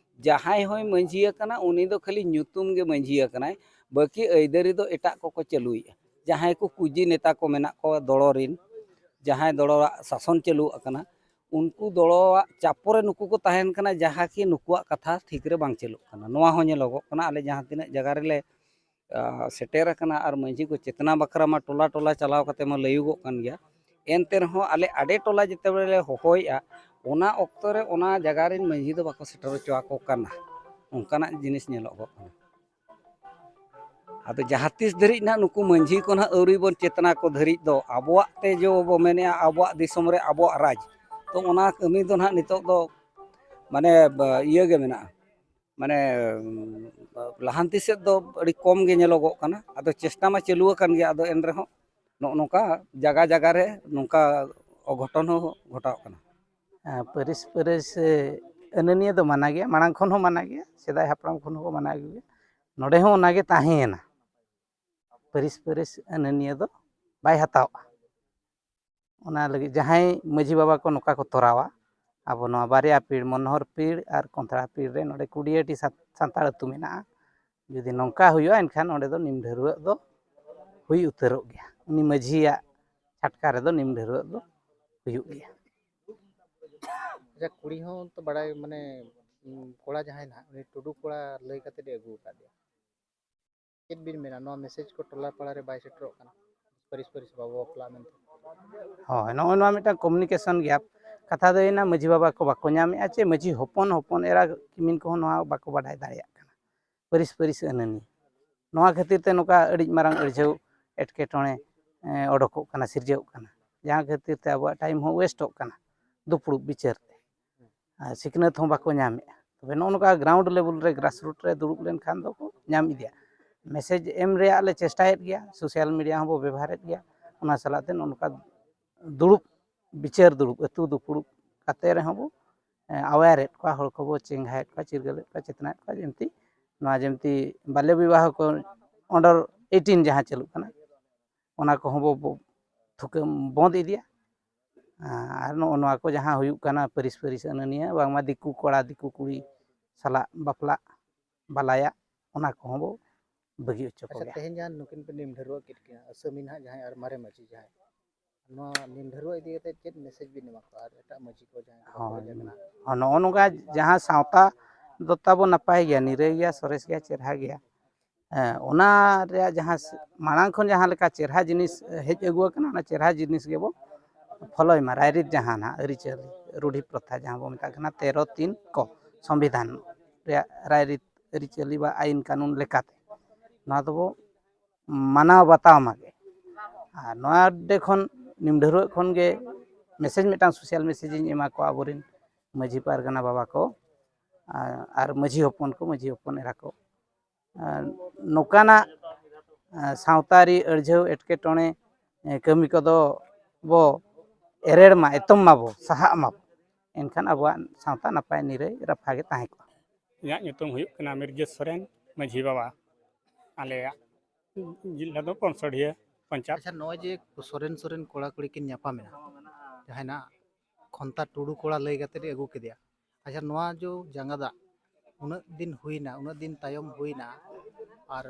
ᱡᱟᱦᱟᱸᱭ ᱦᱚᱸᱭ ᱢᱟᱹᱡᱷᱤ ᱟᱠᱟᱱᱟ, ᱩᱱᱤ ᱫᱚ ᱠᱷᱟᱹᱞᱤ ᱧᱩᱛᱩᱢ ᱜᱮ ᱢᱟᱹᱡᱷᱤ ᱟᱠᱟᱱᱟᱭ, ᱵᱟᱹᱠᱤ ᱟᱹᱭᱫᱟᱹᱨᱤ ᱫᱚ ᱮᱴᱟᱜ ᱠᱚᱠᱚ ᱪᱟᱹᱞᱩᱭᱮᱫᱼᱟ᱾ ᱡᱟᱦᱟᱸᱭ ᱠᱚ ᱠᱩᱡᱤ ᱱᱮᱛᱟ ᱠᱚ ᱢᱮᱱᱟᱜ ᱠᱚᱣᱟ ᱫᱚᱲᱚ ᱨᱤᱱ, ᱡᱟᱦᱟᱸᱭ ᱫᱚᱲᱚᱣᱟᱜ ᱥᱟᱥᱚᱱ ᱪᱟᱹᱞᱩ ᱟᱠᱟᱱᱟ, ᱩᱱᱠᱩ ᱫᱚᱲᱚᱣᱟᱜ ᱪᱟᱯᱚ ᱨᱮ ᱱᱩᱠᱩ ᱠᱚ ᱛᱟᱦᱮᱱ ᱠᱟᱱᱟ, ᱡᱟᱦᱟᱸ ᱠᱤ ᱱᱩᱠᱩᱣᱟᱜ ᱠᱟᱛᱷᱟ ᱴᱷᱤᱠ ᱨᱮ ᱵᱟᱝ ᱪᱟᱹᱞᱩᱜ ᱠᱟᱱᱟ᱾ ᱱᱚᱣᱟ ᱦᱚᱸ ᱧᱮᱞᱚᱜᱚᱜ ᱠᱟᱱᱟ ᱟᱞᱮ ᱡᱟᱦᱟᱸ ᱛᱤᱱᱟᱹᱜ ᱡᱟᱭᱜᱟ ᱨᱮᱞᱮ ᱟ, ᱥᱮᱴᱮᱨ ᱟᱠᱟᱱᱟ ᱟᱨ ᱢᱟᱹᱡᱷᱤ ᱠᱚ ᱪᱮᱛᱱᱟ ᱵᱟᱠᱷᱨᱟ ᱢᱟ ᱴᱚᱞᱟ ᱴᱚᱞᱟ ᱪᱟᱞᱟᱣ ᱠᱟᱛᱮ ᱢᱟ ᱞᱟᱹᱭᱩᱜᱚᱜ ᱠᱟᱱ ᱜᱮᱭᱟ᱾ ᱮᱱᱛᱮ ᱨᱮᱦᱚᱸ ᱟᱞᱮ ᱟᱰᱮ ᱴᱚᱞᱟ ᱡᱮᱛᱮ ᱵᱮᱲᱮ ᱞᱮ ᱦᱚᱦᱚᱭᱮᱜᱼᱟ, ᱚᱱᱟ ᱚᱠᱛᱚ ᱨᱮ ᱚᱱᱟ ᱡᱟᱭᱜᱟ ᱨᱮᱱ ᱢᱟᱹᱡᱷᱤ ᱫᱚ ᱵᱟᱠᱚ ᱥᱮᱴᱮᱨ ᱦᱚᱪᱚ ᱟᱠᱚ ᱠᱟᱱᱟ᱾ ᱚᱱᱠᱟᱱᱟᱜ ᱡᱤᱱᱤᱥ ᱧᱮᱞᱚᱜᱚᱜ ᱠᱟᱱᱟ᱾ ᱟᱫᱚ ᱡᱟᱦᱟᱸ ᱛᱤᱥ ᱫᱷᱟᱹᱨᱤᱡ ᱱᱟᱦᱟᱜ ᱱᱩᱠᱩ ᱢᱟᱹᱡᱷᱤ ᱠᱚ ᱱᱟᱦᱟᱜ ᱟᱹᱣᱨᱤ ᱵᱚᱱ ᱪᱮᱛᱱᱟ ᱠᱚ ᱫᱷᱟᱹᱨᱤᱡ ᱫᱚ ᱟᱵᱚᱣᱟᱜ ᱛᱮ ᱡᱚ ᱵᱚ ᱢᱮᱱᱮᱜᱼᱟ, ᱟᱵᱚᱣᱟᱜ ᱫᱤᱥᱚᱢ ᱨᱮ ᱟᱵᱚᱣᱟᱜ ᱨᱟᱡᱽ, ᱛᱚ ᱚᱱᱟ ᱠᱟᱹᱢᱤ ᱫᱚ ᱱᱟᱦᱟᱜ ᱱᱤᱛᱚᱜ ᱫᱚ ᱢᱟᱱᱮ ᱵ-, ᱤᱭᱟᱹ ᱜᱮ ᱢᱮᱱᱟᱜᱼᱟ, ᱢᱟᱱᱮ ᱞᱟᱦᱟᱱᱛᱤ ᱥᱮᱫ ᱫᱚ ᱟᱹᱰᱤ ᱠᱚᱢ ᱜᱮ ᱧᱮᱞᱚᱜᱚᱜ ᱠᱟᱱᱟ᱾ ᱟᱫᱚ ᱪᱮᱥᱴᱟ ᱢᱟ ᱪᱟᱹᱞᱩ ᱟᱠᱟᱱ ᱜᱮᱭᱟ, ᱟᱫᱚ ᱮᱱ ᱨᱮᱦᱚᱸ ᱱᱚᱜᱼᱚ ᱱᱚᱝᱠᱟ ᱡᱟᱭᱜᱟ ᱡᱟᱭᱜᱟ ᱨᱮ ᱱᱚᱝᱠᱟ ᱚᱜᱷᱚᱴᱚᱱ ᱦᱚᱸ ᱜᱷᱚᱴᱟᱣᱚᱜ ᱠᱟᱱᱟ᱾ ᱦᱮᱸ, ᱯᱟᱹᱨᱤᱥ ᱯᱟᱹᱨᱤᱥ, ᱮ, ᱟᱹᱱᱟᱹᱱᱤᱭᱟᱹ ᱫᱚ ᱢᱟᱱᱟ ᱜᱮᱭᱟ, ᱢᱟᱲᱟᱝ ᱠᱷᱚᱱ ᱦᱚᱸ ᱢᱟᱱᱟ ᱜᱮᱭᱟ, ᱥᱮᱫᱟᱭ ᱦᱟᱯᱲᱟᱢ ᱠᱷᱚᱱ ᱦᱚᱸᱠᱚ ᱢᱟᱱᱟ ᱟᱹᱜᱩ ᱜᱮᱭᱟ᱾ ᱱᱚᱰᱮ ᱦᱚᱸ ᱚᱱᱟᱜᱮ ᱛᱟᱦᱮᱸᱭᱮᱱᱟ, ᱯᱟᱹᱨᱤᱥ ᱯᱟᱹᱨᱤᱥ ᱟᱹᱱᱟᱹᱱᱤᱭᱟᱹ ᱫᱚ ᱵᱟᱭ ᱦᱟᱛᱟᱣᱼᱟ᱾ ᱚᱱᱟ ᱞᱟᱹᱜᱤᱫ ᱡᱟᱦᱟᱸᱭ ᱢᱟᱹᱡᱷᱤ ᱵᱟᱵᱟ ᱠᱚ ᱱᱚᱝᱠᱟ ᱠᱚ ᱛᱚᱨᱟᱣᱟ, ᱟᱵᱚ ᱱᱚᱣᱟ ᱵᱟᱨᱭᱟ ᱯᱤᱲ, ᱢᱚᱱᱳᱦᱚᱨ ᱯᱤᱲ ᱟᱨ ᱠᱚᱱᱛᱷᱲᱟ ᱯᱤᱲ ᱨᱮ ᱱᱚᱰᱮ ᱠᱩᱰᱤᱭᱟᱹᱴᱤ ᱥᱟᱱ-, ᱥᱟᱱᱛᱟᱲ ᱟᱹᱛᱩ ᱢᱮᱱᱟᱜᱼᱟ, ᱡᱩᱫᱤ ᱱᱚᱝᱠᱟ ᱦᱩᱭᱩᱜᱼᱟ, ᱮᱱᱠᱷᱟᱱ ᱚᱸᱰᱮ ᱫᱚ ᱱᱤᱢ ᱰᱷᱟᱹᱨᱣᱟᱹᱜ ᱫᱚ ᱦᱩᱭ ᱩᱛᱟᱹᱨᱚᱜ ᱜᱮᱭᱟ᱾ ᱩᱱᱤ ᱢᱟᱹᱡᱷᱤᱭᱟᱜ ᱪᱷᱟᱴᱠᱟ ᱨᱮᱫᱚ ᱱᱤᱢ ᱰᱷᱟᱹᱨᱣᱟᱹᱜ ᱫᱚ ᱦᱩᱭᱩᱜ ᱜᱮᱭᱟ᱾ ᱟᱪᱪᱷᱟ, ᱠᱩᱲᱤ ᱦᱚᱸ ᱛᱚ ᱵᱟᱲᱟᱭ, ᱢᱟᱱᱮ, ᱩᱸ, ᱠᱚᱲᱟ ᱡᱟᱦᱟᱸᱭ ᱱᱟᱦᱟᱜ, ᱩᱱᱤ ᱴᱩᱰᱩ ᱠᱚᱲᱟ ᱞᱟᱹᱭ ᱠᱟᱛᱮ ᱮ ᱟᱹᱜᱩ ᱟᱠᱟᱫᱮᱭᱟ᱾ ᱪᱮᱫ ᱵᱤᱱ ᱢᱮᱱᱟ, ᱱᱚᱣᱟ ᱢᱮᱥᱮᱡᱽ ᱠᱚ ᱴᱚᱞᱟ ᱯᱟᱲᱟ ᱨᱮ ᱵᱟᱭ ᱥᱮᱴᱮᱨᱚᱜ ᱠᱟᱱᱟ? ᱯᱟᱹᱨᱤᱥ ᱯᱟᱹᱨᱤᱥ ᱵᱟᱵᱚ ᱵᱟᱯᱞᱟᱜ ᱢᱮᱱᱛᱮ᱾ ᱦᱳᱭ, ᱱᱚᱜᱼᱚᱭ ᱱᱚᱣᱟ ᱢᱤᱫᱴᱟᱝ communication gap᱾ ᱠᱟᱛᱷᱟ ᱫᱚ ᱦᱩᱭᱱᱟ, ᱢᱟᱹᱡᱷᱤ ᱵᱟᱵᱟ ᱠᱚ ᱵᱟᱠᱚ ᱧᱟᱢᱮᱜᱼᱟ, ᱪᱮ ᱢᱟᱹᱡᱷᱤ ᱦᱚᱯᱚᱱ, ᱦᱚᱯᱚᱱ ᱮᱨᱟ ᱠᱤᱢᱤᱱ ᱠᱚᱦᱚᱸ ᱱᱚᱣᱟ ᱵᱟᱠᱚ ᱵᱟᱰᱟᱭ ᱫᱟᱲᱮᱭᱟᱜ ᱠᱟᱱᱟ, ᱯᱟᱹᱨᱤᱥ ᱯᱟᱹᱨᱤᱥ ᱟᱹᱱᱟᱹᱱᱤ᱾ ᱱᱚᱣᱟ ᱠᱷᱟᱹᱛᱤᱨ ᱛᱮ ᱱᱚᱝᱠᱟ ᱟᱹᱰᱤ ᱢᱟᱨᱟᱝ ᱟᱹᱲᱡᱷᱟᱹᱣ ᱮᱴᱠᱮᱴᱚᱬᱮ, ᱮ, ᱚᱰᱚᱠᱚᱜ ᱠᱟᱱᱟ, ᱥᱤᱨᱡᱟᱹᱜ ᱠᱟᱱᱟ, ᱡᱟᱦᱟᱸ ᱠᱷᱟᱹᱛᱤᱨ ᱛᱮ ᱟᱵᱚᱣᱟᱜ time ᱦᱚᱸ ᱣᱮᱥᱴᱚᱜ ᱠᱟᱱᱟ ᱫᱩᱯᱲᱩᱵ ᱵᱤᱪᱟᱹᱨ ᱛᱮ᱾ ᱟᱨ ᱥᱤᱠᱷᱱᱟᱹᱛ ᱦᱚᱸ ᱵᱟᱠᱚ ᱧᱟᱢᱮᱜᱼᱟ᱾ ᱛᱚᱵᱮ ᱱᱚᱜᱼᱚ ᱱᱚᱝᱠᱟ ground level ᱨᱮ, grassroot ᱨᱮ ᱫᱩᱲᱩᱵ ᱞᱮᱱᱠᱷᱟᱱ ᱫᱚᱠᱚ ᱧᱟᱢ ᱤᱫᱤᱭᱟ᱾ ᱢᱮᱥᱮᱡᱽ ᱮᱢ ᱨᱮᱭᱟᱜ ᱞᱮ ᱪᱮᱥᱴᱟᱭᱮᱫ ᱜᱮᱭᱟ, social media ᱦᱚᱸᱵᱚ ᱵᱮᱵᱚᱦᱟᱨᱮᱫ ᱜᱮᱭᱟ, ᱚᱱᱟ ᱥᱟᱞᱟᱜ ᱛᱮ ᱱᱚᱜᱼᱚ ᱱᱚᱝᱠᱟ ᱫᱩᱲᱩᱵ, ᱵᱤᱪᱟᱹᱨ ᱫᱩᱲᱩᱵ, ᱟᱹᱛᱩ ᱫᱩᱯᱲᱩᱵ ᱠᱟᱛᱮ ᱨᱮᱦᱚᱸ ᱵᱚ, ᱮ, aware ᱮᱫ ᱠᱚᱣᱟ, ᱦᱚᱲ ᱠᱚᱵᱚ ᱪᱮᱸᱜᱷᱟᱭᱮᱫ ᱠᱚᱣᱟ, ᱪᱤᱨᱜᱟᱹᱞᱮᱫ ᱠᱚᱣᱟ, ᱪᱮᱛᱱᱟᱭᱮᱫ ᱠᱚᱣᱟ, ᱡᱮᱢᱛᱤ ᱱᱚᱣᱟ ᱡᱮᱢᱛᱤ ᱵᱟᱞᱭᱚ ᱵᱤᱵᱟᱦᱚ ᱠᱚ under eighteen ᱡᱟᱦᱟᱸ ᱪᱟᱹᱞᱩᱜ ᱠᱟᱱᱟ, ᱚᱱᱟ ᱠᱚᱦᱚᱸ ᱵᱚ, ᱵᱚ ᱛᱷᱩᱠᱟᱹᱢ ᱵᱚᱸᱫᱽ ᱤᱫᱤᱭᱟ᱾ ᱟᱨ ᱱᱚᱜᱼᱚ ᱱᱚᱣᱟ ᱠᱚ ᱡᱟᱦᱟᱸ ᱦᱩᱭᱩᱜ ᱠᱟᱱᱟ, ᱯᱟᱹᱨᱤᱥ ᱯᱟᱹᱨᱤᱥ ᱟᱹᱱᱟᱹᱱᱤᱭᱟᱹ, ᱵᱟᱝᱢᱟ ᱫᱤᱠᱩ ᱠᱚᱲᱟ ᱫᱤᱠᱩ ᱠᱩᱲᱤ ᱥᱟᱞᱟᱜ ᱵᱟᱯᱞᱟᱜ ᱵᱟᱞᱟᱭᱟᱜ, ᱚᱱᱟ ᱠᱚᱦᱚᱸ ᱵᱚ ᱵᱟᱹᱜᱤ ᱦᱚᱪᱚ ᱟᱪᱪᱷᱟ, ᱠᱚᱜᱮᱭᱟ᱾ ᱛᱮᱦᱮᱧ ᱡᱟᱦᱟᱸ ᱱᱩᱠᱤᱱ ᱯᱮ ᱱᱤᱢ ᱰᱷᱟᱹᱨᱣᱟᱹᱜ ᱠᱮᱫ ᱠᱤᱱᱟ, ᱟᱹᱥᱟᱹᱢᱤ ᱱᱟᱦᱟᱜ ᱡᱟᱦᱟᱸᱭ ᱟᱨ ᱢᱟᱨᱮ ᱢᱟᱹᱡᱷᱤ ᱡᱟᱦᱟᱸᱭ, ᱱᱚᱣᱟ ᱱᱤᱢ ᱰᱷᱟᱹᱨᱣᱟᱹᱜ ᱤᱫᱤ ᱠᱟᱛᱮ ᱪᱮᱫ ᱢᱮᱥᱮᱡᱽ ᱵᱤᱱ ᱮᱢᱟ ᱠᱚᱣᱟ ᱟᱨ ᱮᱴᱟᱜ ᱢᱟᱹᱡᱷᱤ ᱠᱚ ᱡᱟᱦᱟᱸᱭ ᱠᱚ ᱦᱳᱭ᱾ ᱯᱚᱨᱤᱡᱚᱱ ᱢᱮᱱᱟᱜ? ᱦᱚᱸ, ᱱᱚᱜᱼᱚ ᱱᱚᱝᱠᱟ ᱡᱟᱦᱟᱸ ᱥᱟᱶᱛᱟ ᱫᱚ ᱛᱟᱵᱚ ᱱᱟᱯᱟᱭ ᱜᱮᱭᱟ, ᱱᱤᱨᱟᱹᱭ ᱜᱮᱭᱟ, ᱥᱚᱨᱮᱥ ᱜᱮᱭᱟ, ᱪᱮᱨᱦᱟ ᱜᱮᱭᱟ᱾ ᱦᱮᱸ, ᱚᱱᱟ ᱨᱮᱭᱟᱜ ᱡᱟᱦᱟᱸ ᱥ-, ᱢᱟᱲᱟᱝ ᱠᱷᱚᱱ ᱡᱟᱦᱟᱸ ᱞᱮᱠᱟ ᱪᱮᱨᱦᱟ ᱡᱤᱱᱤᱥ ᱦᱮᱡ ᱟᱹᱜᱩ ᱟᱠᱟᱱᱟ, ᱚᱱᱟ ᱪᱮᱨᱦᱟ ᱡᱤᱱᱤᱥ ᱜᱮᱵᱚ ᱯᱷᱚᱞᱚᱭ ᱢᱟ᱾ ᱨᱟᱭᱨᱤᱛ ᱡᱟᱦᱟᱸ ᱱᱟᱦᱟᱜ ᱟᱹᱨᱤᱪᱟᱹᱞᱤ, ᱨᱩᱰᱷᱤ ᱯᱨᱚᱛᱷᱟ ᱡᱟᱦᱟᱸ ᱵᱚ ᱢᱮᱛᱟᱜ ᱠᱟᱱᱟ, ᱛᱮᱨᱚ ᱛᱤᱱ ᱠᱚ ᱥᱚᱝᱵᱤᱫᱷᱟᱱ ᱨᱮᱭᱟᱜ ᱨᱟᱭᱨᱤᱛ ᱟᱹᱨᱤᱪᱟᱹᱞᱤ ᱵᱟ ᱟᱹᱭᱤᱱ ᱠᱟᱹᱱᱩᱱ ᱞᱮᱠᱟᱛᱮ ᱱᱚᱣᱟ ᱫᱚᱵᱚ ᱢᱟᱱᱟᱣ ᱵᱟᱛᱟᱣ ᱢᱟᱜᱮ᱾ ᱟᱨ ᱱᱚᱣᱟ ᱰᱮ ᱠᱷᱚᱱ, ᱱᱤᱢ ᱰᱷᱟᱹᱨᱣᱟᱹᱜ ᱠᱷᱚᱱ ᱜᱮ ᱢᱮᱥᱮᱡᱽ, ᱢᱤᱫᱴᱟᱝ social message ᱤᱧ ᱮᱢᱟ ᱠᱚᱣᱟ ᱟᱵᱚᱨᱮᱱ ᱢᱟᱹᱡᱷᱤ ᱯᱟᱨᱜᱟᱱᱟ ᱵᱟᱵᱟ ᱠᱚ, ᱟᱨ, ᱟᱨ ᱢᱟᱹᱡᱷᱤ ᱦᱚᱯᱚᱱ ᱠᱚ, ᱢᱟᱹᱡᱷᱤ ᱦᱚᱯᱚᱱ ᱮᱨᱟ ᱠᱚ᱾ ᱟᱨ ᱱᱚᱝᱠᱟᱱᱟᱜ, ᱟᱨ, ᱥᱟᱶᱛᱟᱨᱤ ᱟᱹᱲᱡᱷᱟᱹᱣ ᱮᱴᱠᱮᱴᱚᱬᱮ, ᱮ, ᱠᱟᱹᱢᱤ ᱠᱚᱫᱚ ᱵᱚ ᱮᱨᱮᱲ ᱢᱟ, ᱮᱛᱚᱢ ᱢᱟᱵᱚ, ᱥᱟᱦᱟᱜ ᱢᱟᱵᱚ᱾ ᱮᱱᱠᱷᱟᱱ ᱟᱵᱚᱣᱟᱜ ᱥᱟᱶᱛᱟ ᱱᱟᱯᱟᱭ ᱱᱤᱨᱟᱹᱭ ᱨᱟᱯᱷᱟ ᱜᱮ ᱛᱟᱦᱮᱸ ᱠᱚᱜᱼᱟ᱾ ᱤᱧᱟᱹᱜ ᱧᱩᱛᱩᱢ ᱦᱩᱭᱩᱜ ᱠᱟᱱᱟ ᱢᱤᱨᱡᱟᱹ ᱥᱚᱨᱮᱱ, ᱢᱟᱹᱡᱷᱤ ᱵᱟᱵᱟ᱾ ᱟᱞᱮᱭᱟᱜ ᱡᱤᱞᱟ ᱫᱚ ᱯᱚᱱᱥᱚᱰᱤᱦᱟᱹ ᱯᱚᱧᱪᱟᱭᱮᱛ᱾ ᱟᱪᱪᱷᱟ, ᱱᱚᱜᱼᱚᱭ ᱡᱮ ᱥᱚᱨᱮᱱ ᱥᱚᱨᱮᱱ ᱠᱚᱲᱟ ᱠᱩᱲᱤ ᱠᱤᱱ ᱧᱟᱯᱟᱢᱮᱱᱟ, ᱡᱟᱦᱟᱸᱭ ᱱᱟᱜ ᱠᱷᱚᱱᱛᱟ ᱴᱩᱰᱩ ᱠᱚᱲᱟ ᱞᱟᱹᱭ ᱠᱟᱛᱮ ᱮ ᱟᱹᱜᱩ ᱠᱮᱫᱮᱭᱟ, ᱟᱪᱪᱷᱟ, ᱱᱚᱣᱟ ᱡᱚ ᱡᱟᱸᱜᱟ ᱫᱟᱜ ᱩᱱᱟᱹᱜ ᱫᱤᱱ ᱦᱩᱭᱱᱟ, ᱩᱱᱟᱹᱜ ᱫᱤᱱ ᱛᱟᱭᱚᱢ ᱦᱩᱭᱱᱟ, ᱟᱨ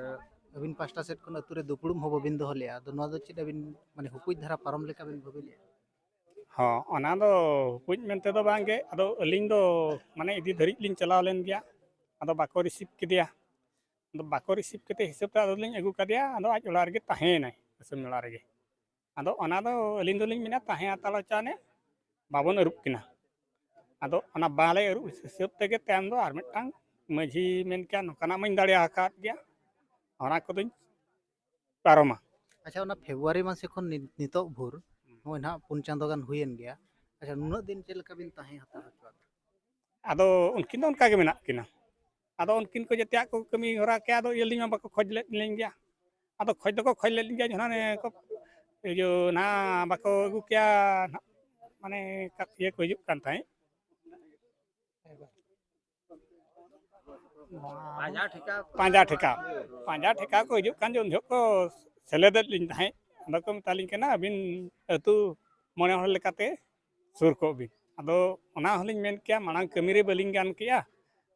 ᱟᱹᱵᱤᱱ ᱯᱟᱥᱴᱟ ᱥᱮᱫ ᱠᱷᱚᱱ ᱟᱹᱛᱩ ᱨᱮ ᱫᱩᱯᱲᱩᱵ ᱦᱚᱸ ᱵᱟᱹᱵᱤᱱ ᱫᱚᱦᱚ ᱞᱮᱜᱼᱟ, ᱟᱫᱚ ᱱᱚᱣᱟ ᱫᱚ ᱪᱮᱫ ᱟᱹᱵᱤᱱ, ᱢᱟᱱᱮ, ᱦᱩᱠᱩᱡ ᱫᱷᱟᱨᱟ ᱯᱟᱨᱚᱢ ᱞᱮᱠᱟ ᱵᱤᱱ ᱵᱷᱟᱹᱵᱤ ᱞᱮᱜᱼᱟ? ᱦᱚᱸ, ᱚᱱᱟ ᱫᱚ ᱦᱩᱯᱩᱡ ᱢᱮᱱᱛᱮ ᱫᱚ ᱵᱟᱝ ᱜᱮ, ᱟᱫᱚ ᱟᱹᱞᱤᱧ ᱫᱚ ᱢᱟᱱᱮ ᱤᱫᱤ ᱫᱷᱟᱹᱨᱤᱡ ᱞᱤᱧ ᱪᱟᱞᱟᱣ ᱞᱮᱱ ᱜᱮᱭᱟ, ᱟᱫᱚ ᱵᱟᱠᱚ receive ᱠᱮᱫᱮᱭᱟ᱾ ᱟᱫᱚ ᱵᱟᱠᱚ receive ᱠᱮᱫᱮ ᱦᱤᱥᱟᱹᱵ ᱛᱮ ᱟᱫᱚ ᱞᱤᱧ ᱟᱹᱜᱩ ᱠᱟᱫᱮᱭᱟ, ᱟᱫᱚ ᱟᱡ ᱚᱲᱟᱜ ᱨᱮᱜᱮ ᱛᱟᱦᱮᱸᱭᱮᱱᱟᱭ, ᱟᱹᱥᱩᱞ ᱚᱲᱟᱜ ᱨᱮᱜᱮ᱾ ᱟᱫᱚ ᱚᱱᱟ ᱫᱚ ᱟᱹᱞᱤᱧ ᱫᱚᱞᱤᱧ ᱢᱮᱱᱟ ᱛᱟᱦᱮᱸ ᱦᱟᱛᱟᱲ ᱦᱚᱪᱚᱣᱟᱱᱮ, ᱵᱟᱵᱚᱱ ᱟᱹᱨᱩᱵ ᱠᱤᱱᱟ᱾ ᱟᱫᱚ ᱚᱱᱟ ᱵᱟᱞᱮ ᱟᱹᱨᱩᱵ ᱦᱤᱥᱟᱹᱵ ᱛᱮᱜᱮ ᱛᱟᱭᱚᱢ ᱫᱚ ᱟᱨ ᱢᱤᱫᱴᱟᱝ ᱢᱟᱹᱡᱷᱤ ᱢᱮᱱ ᱠᱮᱭᱟ, ᱱᱚᱝᱠᱟᱱᱟᱜ ᱢᱟᱧ ᱫᱟᱲᱮ ᱟᱠᱟᱫ ᱜᱮᱭᱟ, ᱚᱱᱟ ᱠᱚᱫᱚᱧ ᱯᱟᱨᱚᱢᱟ᱾ ᱟᱪᱪᱷᱟ, ᱚᱱᱟ ᱯᱷᱮᱵᱽᱨᱩᱣᱟᱨᱤ ᱢᱟᱥ ᱠᱷᱚᱱ ᱱᱤ-, ᱱᱤᱛᱚᱜ ᱵᱷᱳᱨ ᱱᱚᱜᱼᱚᱭ ᱱᱟᱦᱟᱜ ᱯᱩᱱ ᱪᱟᱸᱫᱳ ᱜᱟᱱ ᱦᱩᱭᱮᱱ ᱜᱮᱭᱟ᱾ ᱟᱪᱪᱷᱟ, ᱱᱩᱱᱟᱹᱜ ᱫᱤᱱ ᱪᱮᱫ ᱞᱮᱠᱟ ᱵᱤᱱ ᱛᱟᱦᱮᱸ ᱦᱟᱛᱟᱲ ᱦᱚᱪᱚᱣᱟᱫ? ᱟᱫᱚ ᱩᱱᱠᱤᱱ ᱫᱚ ᱚᱱᱠᱟ ᱜᱮ ᱢᱮᱱᱟᱜ ᱠᱤᱱᱟ᱾ ᱟᱫᱚ ᱩᱱᱠᱤᱱ ᱠᱚ ᱡᱮᱛᱮᱭᱟᱜ ᱠᱚ ᱠᱟᱹᱢᱤ ᱦᱚᱨᱟ ᱠᱮᱭᱟ, ᱟᱫᱚ ᱟᱹᱞᱤᱧ ᱢᱟ ᱵᱟᱠᱚ ᱠᱷᱚᱡᱽ ᱞᱮᱫ ᱞᱤᱧ ᱜᱮᱭᱟ᱾ ᱟᱫᱚ ᱠᱷᱚᱡᱽ ᱫᱚᱠᱚ ᱠᱷᱚᱡᱽ ᱞᱮᱫ ᱞᱤᱧ ᱜᱮᱭᱟ, ᱡᱟᱦᱟᱸ ᱠᱚ ᱤᱭᱟᱹ ᱱᱟᱦᱟᱜ ᱵᱟᱠᱚ ᱟᱹᱜᱩ ᱠᱮᱭᱟ ᱱᱟᱦᱟᱜ, ᱢᱟᱱᱮ ᱤᱭᱟᱹ ᱠᱚ ᱦᱤᱡᱩᱜ ᱠᱟᱱ ᱛᱟᱦᱮᱸᱫ᱾ ᱯᱟᱸᱡᱟ ᱴᱷᱮᱠᱟᱣ᱾ ᱯᱟᱸᱡᱟ ᱴᱷᱮᱠᱟᱣ᱾ ᱯᱟᱸᱡᱟ ᱴᱷᱮᱠᱟᱣ ᱠᱚ ᱦᱤᱡᱩᱜ ᱠᱟᱱ ᱡᱮ ᱩᱱ ᱡᱚᱦᱚᱜ ᱠᱚ ᱥᱮᱞᱮᱫᱮᱫ ᱞᱤᱧ ᱛᱟᱦᱮᱸᱫ᱾ ᱟᱫᱚ ᱠᱚ ᱢᱮᱛᱟᱞᱤᱧ ᱠᱟᱱᱟ, "ᱟᱹᱵᱤᱱ ᱟᱹᱛᱩ ᱢᱚᱬᱮ ᱦᱚᱲ ᱞᱮᱠᱟᱛᱮ ᱥᱩᱨ ᱠᱚᱜ ᱵᱤᱱ᱾" ᱟᱫᱚ ᱚᱱᱟ ᱦᱚᱸᱞᱤᱧ ᱢᱮᱱ ᱠᱮᱭᱟ, ᱢᱟᱲᱟᱝ ᱠᱟᱹᱢᱤ ᱨᱮ ᱵᱟᱹᱞᱤᱧ ᱜᱟᱱ ᱠᱮᱭᱟ,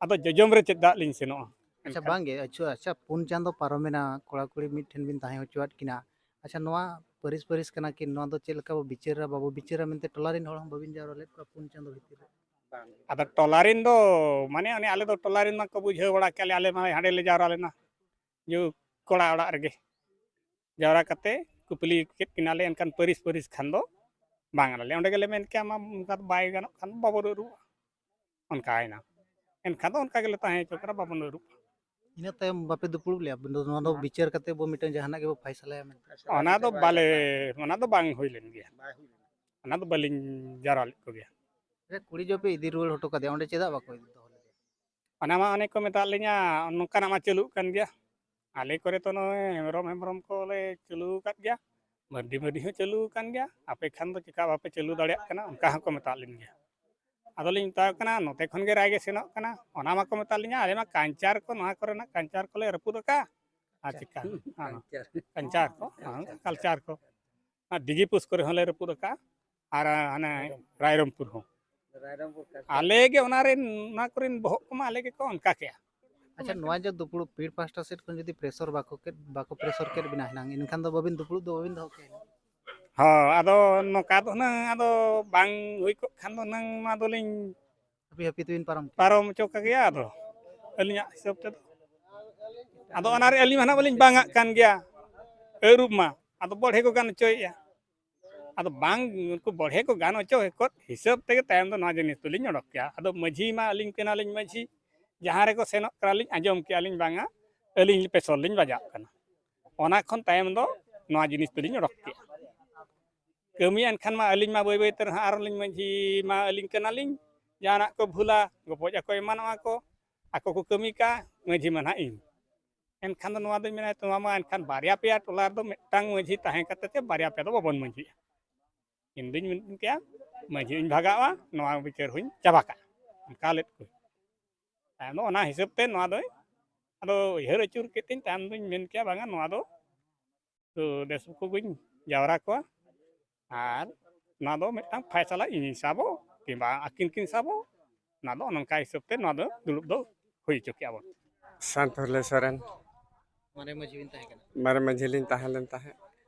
ᱟᱫᱚ ᱡᱚᱡᱚᱢ ᱨᱮ ᱪᱮᱫᱟᱜ ᱞᱤᱧ ᱥᱮᱱᱚᱜᱼᱟ? ᱟᱪᱪᱷᱟ, ᱮᱱᱠᱷᱟᱱ ᱵᱟᱝᱜᱮ, ᱟᱪᱪᱷᱟ, ᱟᱪᱪᱷᱟ, ᱯᱩᱱ ᱪᱟᱸᱫᱚ ᱯᱟᱨᱚᱢᱮᱱᱟ, ᱠᱚᱲᱟ ᱠᱩᱲᱤ ᱢᱤᱫ ᱴᱷᱮᱱ ᱵᱤᱱ ᱛᱟᱦᱮᱸ ᱦᱚᱪᱚᱣᱟᱫ ᱠᱤᱱᱟ᱾ ᱟᱪᱪᱷᱟ, ᱱᱚᱣᱟ ᱯᱟᱹᱨᱤᱥ ᱯᱟᱹᱨᱤᱥ ᱠᱟᱱᱟ ᱠᱤᱱ, ᱱᱚᱣᱟ ᱫᱚ ᱪᱮᱫ ᱞᱮᱠᱟ ᱵᱚ ᱵᱤᱪᱟᱹᱨᱟ, ᱵᱟᱵᱚ ᱵᱤᱪᱟᱹᱨᱟ ᱢᱮᱱᱛᱮ ᱴᱚᱞᱟ ᱨᱮᱱ ᱦᱚᱲ ᱦᱚᱸ ᱵᱟᱹᱵᱤᱱ ᱡᱟᱣᱨᱟ ᱞᱮᱫ ᱠᱚᱣᱟ ᱯᱩᱱ ᱪᱟᱸᱫᱚ ᱵᱷᱤᱛᱤᱨ ᱨᱮ? ᱟᱫᱚ ᱴᱚᱞᱟ ᱨᱮᱱ ᱫᱚ, ᱢᱟᱱᱮ, ᱚᱱᱮ ᱟᱞᱮ ᱫᱚ ᱴᱚᱞᱟ ᱨᱮᱱ ᱢᱟᱠᱚ ᱵᱩᱡᱷᱟᱹᱣ ᱵᱟᱲᱟ ᱠᱮᱫ ᱞᱮᱭᱟ, ᱟᱞᱮ ᱢᱟ ᱦᱟᱸᱰᱮ ᱞᱮ ᱡᱟᱣᱨᱟ ᱞᱮᱱᱟ, ᱡᱮ ᱠᱚᱲᱟ ᱚᱲᱟᱜ ᱨᱮᱜᱮ ᱡᱟᱣᱨᱟ ᱠᱟᱛᱮ ᱠᱩᱯᱞᱤ ᱠᱮᱫ ᱠᱤᱱᱟᱞᱮ, ᱮᱱᱠᱷᱟᱱ ᱯᱟᱹᱨᱤᱥ ᱯᱟᱹᱨᱤᱥ ᱠᱷᱟᱱ ᱫᱚ ᱵᱟᱝ ᱟᱞᱮ ᱚᱸᱰᱮ ᱜᱮᱞᱮ ᱢᱮᱱ ᱠᱮᱜᱼᱟ, ᱢᱟ ᱚᱱᱠᱟ ᱫᱚ ᱵᱟᱭ ᱜᱟᱱᱚᱜ ᱠᱷᱟᱱ ᱵᱟᱵᱚ ᱨᱩᱣᱟᱹᱲᱚᱜᱼᱟ, ᱚᱱᱠᱟᱭᱮᱱᱟ᱾ ᱮᱱᱠᱷᱟᱱ ᱫᱚ ᱚᱱᱠᱟ ᱜᱮᱞᱮ ᱛᱟᱦᱮᱸ ᱦᱚᱪᱚ ᱠᱟᱱᱟ, ᱵᱟᱵᱚᱱ ᱨᱩᱣᱟᱹᱲᱚᱜᱼᱟ᱾ ᱤᱱᱟᱹ ᱛᱟᱭᱚᱢ ᱵᱟᱯᱮ ᱫᱩᱯᱲᱩᱵ ᱞᱮᱜᱼᱟ? ᱱᱚᱣᱟ ᱫᱚ ᱵᱤᱪᱟᱹᱨ ᱠᱟᱛᱮ ᱵᱚ ᱢᱤᱫᱴᱟᱝ ᱡᱟᱦᱟᱱᱟᱜ ᱜᱮᱵᱚ ᱯᱷᱟᱭᱥᱟᱞᱟᱭᱟ ᱢᱮᱱᱛᱮ᱾ ᱚᱱᱟ ᱫᱚ ᱵᱟᱞᱮ, ᱚᱱᱟ ᱫᱚ ᱵᱟᱝ ᱦᱩᱭ ᱞᱮᱱ ᱜᱮᱭᱟ᱾ ᱚᱱᱟ ᱫᱚ ᱵᱟᱹᱞᱤᱧ ᱡᱟᱣᱨᱟ ᱞᱮᱫ ᱠᱚᱜᱮᱭᱟ᱾ ᱟᱪᱪᱷᱟ, ᱠᱩᱲᱤ ᱡᱚ ᱯᱮ ᱤᱫᱤ ᱨᱩᱣᱟᱹᱲ ᱦᱚᱴᱚ ᱠᱟᱫᱮᱭᱟ, ᱚᱸᱰᱮ ᱪᱮᱫᱟᱜ ᱵᱟᱠᱚ ᱤᱫᱤ ᱫᱚᱦᱚ ᱞᱮᱫᱮᱭᱟ? ᱚᱱᱟ ᱢᱟ ᱚᱱᱮ ᱠᱚ ᱢᱮᱛᱟᱜ ᱞᱤᱧᱟ, ᱱᱚᱝᱠᱟᱱᱟᱜ ᱢᱟ ᱪᱟᱹᱞᱩᱜ ᱠᱟᱱ ᱜᱮᱭᱟ᱾ ᱟᱞᱮ ᱠᱚᱨᱮ ᱛᱚ ᱱᱚᱜᱼᱚᱭ ᱦᱮᱢᱵᱨᱚᱢ, ᱦᱮᱢᱵᱨᱚᱢ ᱠᱚᱞᱮ ᱪᱟᱹᱞᱩ ᱟᱠᱟᱫ ᱜᱮᱭᱟ, ᱢᱟᱹᱨᱰᱤ, ᱢᱟᱹᱨᱰᱤ ᱦᱚᱸ ᱪᱟᱹᱞᱩ ᱟᱠᱟᱱ ᱜᱮᱭᱟ᱾ ᱟᱯᱮ ᱠᱷᱟᱱ ᱫᱚ ᱪᱮᱠᱟ ᱵᱟᱯᱮ ᱪᱟᱹᱞᱩ ᱫᱟᱲᱮᱭᱟᱜ ᱠᱟᱱᱟ, ᱚᱱᱠᱟ ᱦᱚᱸᱠᱚ ᱢᱮᱛᱟᱜ ᱞᱤᱧ ᱜᱮᱭᱟ᱾ ᱟᱫᱚᱞᱤᱧ ᱢᱮᱛᱟᱣ ᱠᱟᱱᱟ, ᱱᱚᱛᱮ ᱠᱷᱚᱱ ᱜᱮ ᱨᱟᱭ ᱜᱮ ᱥᱮᱱᱚᱜ ᱠᱟᱱᱟ᱾ ᱚᱱᱟ ᱢᱟᱠᱚ ᱢᱮᱛᱟᱜ ᱞᱤᱧᱟ, ᱟᱞᱮ ᱢᱟ ᱠᱟᱧᱪᱟᱨ ᱠᱚ, ᱱᱚᱣᱟ ᱠᱚᱨᱮᱱᱟᱜ ᱠᱟᱧᱪᱟᱨ ᱠᱚᱞᱮ ᱨᱟᱹᱯᱩᱫ ᱟᱠᱟᱫᱼᱟ᱾ ᱟᱨ ᱪᱮᱠᱟ? ᱠᱟᱧᱪᱟᱨ᱾ ᱠᱟᱧᱪᱟᱨ ᱠᱚ, ᱦᱮᱸ, ᱠᱟᱞᱪᱟᱨ ᱠᱚ᱾ ᱟᱨ ᱰᱤᱜᱤ ᱯᱩᱥ ᱠᱚᱨᱮ ᱦᱚᱸᱞᱮ ᱨᱟᱹᱯᱩᱫ ᱟᱠᱟᱫᱼᱟ᱾ ᱟᱨ ᱦᱟᱱᱮ ᱨᱟᱭᱨᱚᱝᱯᱩᱨ ᱦᱚᱸ᱾ ᱨᱟᱭᱨᱚᱝᱯᱩᱨ ᱠᱟᱞᱪᱟᱨ᱾ ᱟᱞᱮ ᱜᱮ ᱚᱱᱟ ᱨᱮᱱ, ᱚᱱᱟ ᱠᱚᱨᱮᱱ ᱵᱚᱦᱚᱜ ᱠᱚᱢᱟ ᱟᱞᱮ ᱜᱮᱠᱚ ᱚᱱᱠᱟ ᱠᱮᱜᱼᱟ᱾ ᱟᱪᱪᱷᱟ, ᱱᱚᱣᱟ ᱡᱮ ᱫᱩᱯᱲᱩᱵ ᱯᱤᱲ ᱯᱟᱦᱴᱟ ᱥᱮᱫ ᱠᱷᱚᱱ ᱡᱩᱫᱤ pressure ᱵᱟᱠᱚ ᱠᱮᱫ, ᱵᱟᱠᱚ pressure ᱠᱮᱫ ᱵᱮᱱᱟ ᱦᱮᱱᱟᱝ, ᱮᱱᱠᱷᱟᱱ ᱫᱚ ᱵᱟᱹᱵᱤᱱ ᱫᱩᱯᱲᱩᱵ ᱫᱚ ᱵᱟᱹᱵᱤᱱ ᱫᱚᱦᱚ ᱠᱮᱭᱟ? ᱦᱚᱸ, ᱟᱫᱚ ᱱᱚᱝᱠᱟ ᱫᱚ ᱦᱩᱱᱟᱹᱝ ᱟᱫᱚ ᱵᱟᱝ ᱦᱩᱭ ᱠᱚᱜ ᱠᱷᱟᱱ ᱫᱚ ᱦᱩᱱᱟᱹᱝ ᱱᱚᱣᱟ ᱫᱚᱞᱤᱧ ᱦᱟᱹᱯᱤ ᱦᱟᱹᱯᱤ ᱛᱮᱵᱤᱱ ᱯᱟᱨᱚᱢ ᱠᱮᱫᱟ᱾ ᱯᱟᱨᱚᱢ ᱦᱚᱪᱚ ᱠᱟᱜᱮᱭᱟ᱾ ᱟᱫᱚ ᱟᱹᱞᱤᱧᱟᱜ ᱦᱤᱥᱟᱹᱵ ᱛᱮᱫᱚ, ᱟᱫᱚ ᱚᱱᱟᱨᱮ ᱟᱹᱞᱤᱧ ᱢᱟ ᱱᱟᱦᱟᱜ ᱵᱟᱹᱞᱤᱧ ᱵᱟᱝᱟᱜ ᱠᱟᱱ ᱜᱮᱭᱟ ᱟᱹᱨᱩᱵ ᱢᱟ, ᱟᱫᱚ ᱵᱚᱲᱦᱮ ᱠᱚ ᱜᱟᱱ ᱦᱚᱪᱚᱭᱮᱫᱼᱟ᱾ ᱟᱫᱚ ᱵᱟᱝ, ᱩᱱᱠᱩ ᱵᱚᱲᱦᱮ ᱠᱚ ᱜᱟᱱ ᱦᱚᱪᱚ ᱠᱚ ᱦᱤᱥᱟᱹᱵ ᱛᱮᱜᱮ ᱛᱟᱭᱚᱢ ᱫᱚ ᱱᱚᱣᱟ ᱡᱤᱱᱤᱥ ᱫᱚᱞᱤᱧ ᱚᱰᱚᱠ ᱠᱮᱜᱼᱟ᱾ ᱟᱫᱚ ᱢᱟᱹᱡᱷᱤ ᱢᱟ ᱟᱹᱞᱤᱧ ᱠᱟᱱᱟᱞᱤᱧ ᱢᱟᱹᱡᱷᱤ, ᱡᱟᱦᱟᱸ ᱨᱮᱠᱚ ᱥᱮᱱᱚᱜ ᱠᱟᱱᱟᱞᱤᱧ ᱟᱸᱡᱚᱢ ᱠᱮᱜᱼᱟ ᱞᱤᱧ ᱵᱟᱝᱟ, ᱟᱹᱞᱤᱧ ᱯᱮᱥᱚᱞ ᱞᱤᱧ ᱵᱟᱡᱟᱜ ᱠᱟᱱᱟ᱾ ᱚᱱᱟ ᱠᱷᱚᱱ ᱛᱟᱭᱚᱢ ᱫᱚ ᱱᱚᱣᱟ ᱡᱤᱱᱤᱥ ᱫᱚᱞᱤᱧ ᱚᱰᱚᱠ ᱠᱮᱜᱼᱟ᱾ ᱠᱟᱹᱢᱤ ᱮᱱᱠᱷᱟᱱ ᱢᱟ ᱟᱹᱞᱤᱧ ᱢᱟ ᱵᱟᱹᱭ ᱵᱟᱹᱭ ᱛᱮ ᱱᱟᱦᱟᱜ ᱟᱨᱚ ᱞᱤᱧ ᱢᱟᱹᱡᱷᱤ ᱢᱟ ᱟᱹᱞᱤᱧ ᱠᱟᱱᱟᱞᱤᱧ, ᱡᱟᱦᱟᱱᱟᱜ ᱠᱚ ᱵᱷᱩᱞᱟ, ᱜᱚᱯᱚᱡ ᱟᱠᱚ ᱮᱢᱟᱱᱚᱜᱼᱟ ᱠᱚ, ᱟᱠᱚ ᱠᱚ ᱠᱟᱹᱢᱤ ᱠᱟᱜᱼᱟ, ᱢᱟᱹᱡᱷᱤ ᱢᱟ ᱱᱟᱦᱟᱜ ᱤᱧ᱾ ᱮᱱᱠᱷᱟᱱ ᱫᱚ ᱱᱚᱣᱟ ᱫᱚᱧ ᱢᱮᱱᱟ, ᱱᱚᱣᱟ ᱢᱟ ᱮᱱᱠᱷᱟᱱ ᱵᱟᱨᱭᱟ ᱯᱮᱭᱟ ᱴᱚᱞᱟ ᱨᱮᱫᱚ ᱢᱤᱫᱴᱟᱝ ᱢᱟᱹᱡᱷᱤ ᱛᱟᱦᱮᱸ ᱠᱟᱛᱮ ᱛᱮ ᱵᱟᱨᱭᱟ ᱯᱮᱭᱟ ᱫᱚ ᱵᱟᱵᱚᱱ ᱢᱟᱹᱡᱷᱤᱜᱼᱟ᱾ ᱤᱧ ᱫᱩᱧ ᱢᱮᱱ ᱠᱮᱭᱟ, ᱢᱟᱹᱡᱷᱤ ᱦᱚᱧ ᱵᱷᱟᱜᱟᱜᱼᱟ, ᱱᱚᱣᱟ ᱵᱤᱪᱟᱹᱨ ᱦᱚᱧ ᱪᱟᱵᱟ ᱠᱟᱜᱼᱟ, ᱚᱱᱠᱟ ᱞᱮᱫ ᱠᱚ᱾ ᱛᱟᱭᱚᱢ ᱫᱚ ᱚᱱᱟ ᱦᱤᱥᱟᱹᱵ ᱛᱮ ᱱᱚᱣᱟ ᱫᱚ ᱟᱫᱚ ᱩᱭᱦᱟᱹᱨ ᱟᱹᱪᱩᱨ ᱠᱮᱫ ᱛᱤᱧ, ᱛᱟᱭᱚᱢ ᱫᱚᱧ ᱢᱮᱱ ᱠᱮᱭᱟ, ᱵᱟᱝᱟ, ᱱᱚᱣᱟ ᱫᱚ ᱫᱮᱥ ᱠᱚᱜᱮᱧ ᱡᱟᱣᱨᱟ ᱠᱚᱣᱟ ᱟᱨ ᱱᱚᱣᱟ ᱫᱚ ᱢᱤᱫᱴᱟᱝ ᱯᱷᱟᱭᱥᱟᱞᱟ ᱤᱧᱤᱧ ᱥᱟᱵᱚ ᱠᱤᱝᱵᱟ ᱟᱹᱠᱤᱱ ᱠᱤᱱ ᱥᱟᱵᱚ, ᱚᱱᱟ ᱫᱚ ᱱᱚᱝᱠᱟ ᱦᱤᱥᱟᱹᱵ ᱛᱮ ᱱᱚᱣᱟ ᱫᱚ ᱫᱩᱲᱩᱵ ᱫᱚ ᱦᱩᱭ ᱦᱚᱪᱚ ᱠᱮᱜᱼᱟ ᱵᱚᱱ᱾ ᱥᱟᱱᱛᱷᱩᱞᱟᱹᱭ ᱥᱚᱨᱮᱱ᱾ ᱢᱟᱨᱮ ᱢᱟᱹᱡᱷᱤ ᱵᱤᱱ ᱛᱟᱦᱮᱸ ᱠᱟᱱᱟ? ᱢᱟᱨᱮ ᱢᱟᱹᱡᱷᱤ ᱞᱤᱧ ᱛᱟᱦᱮᱸ ᱞᱮᱱ ᱛᱟᱦᱮᱸᱫ᱾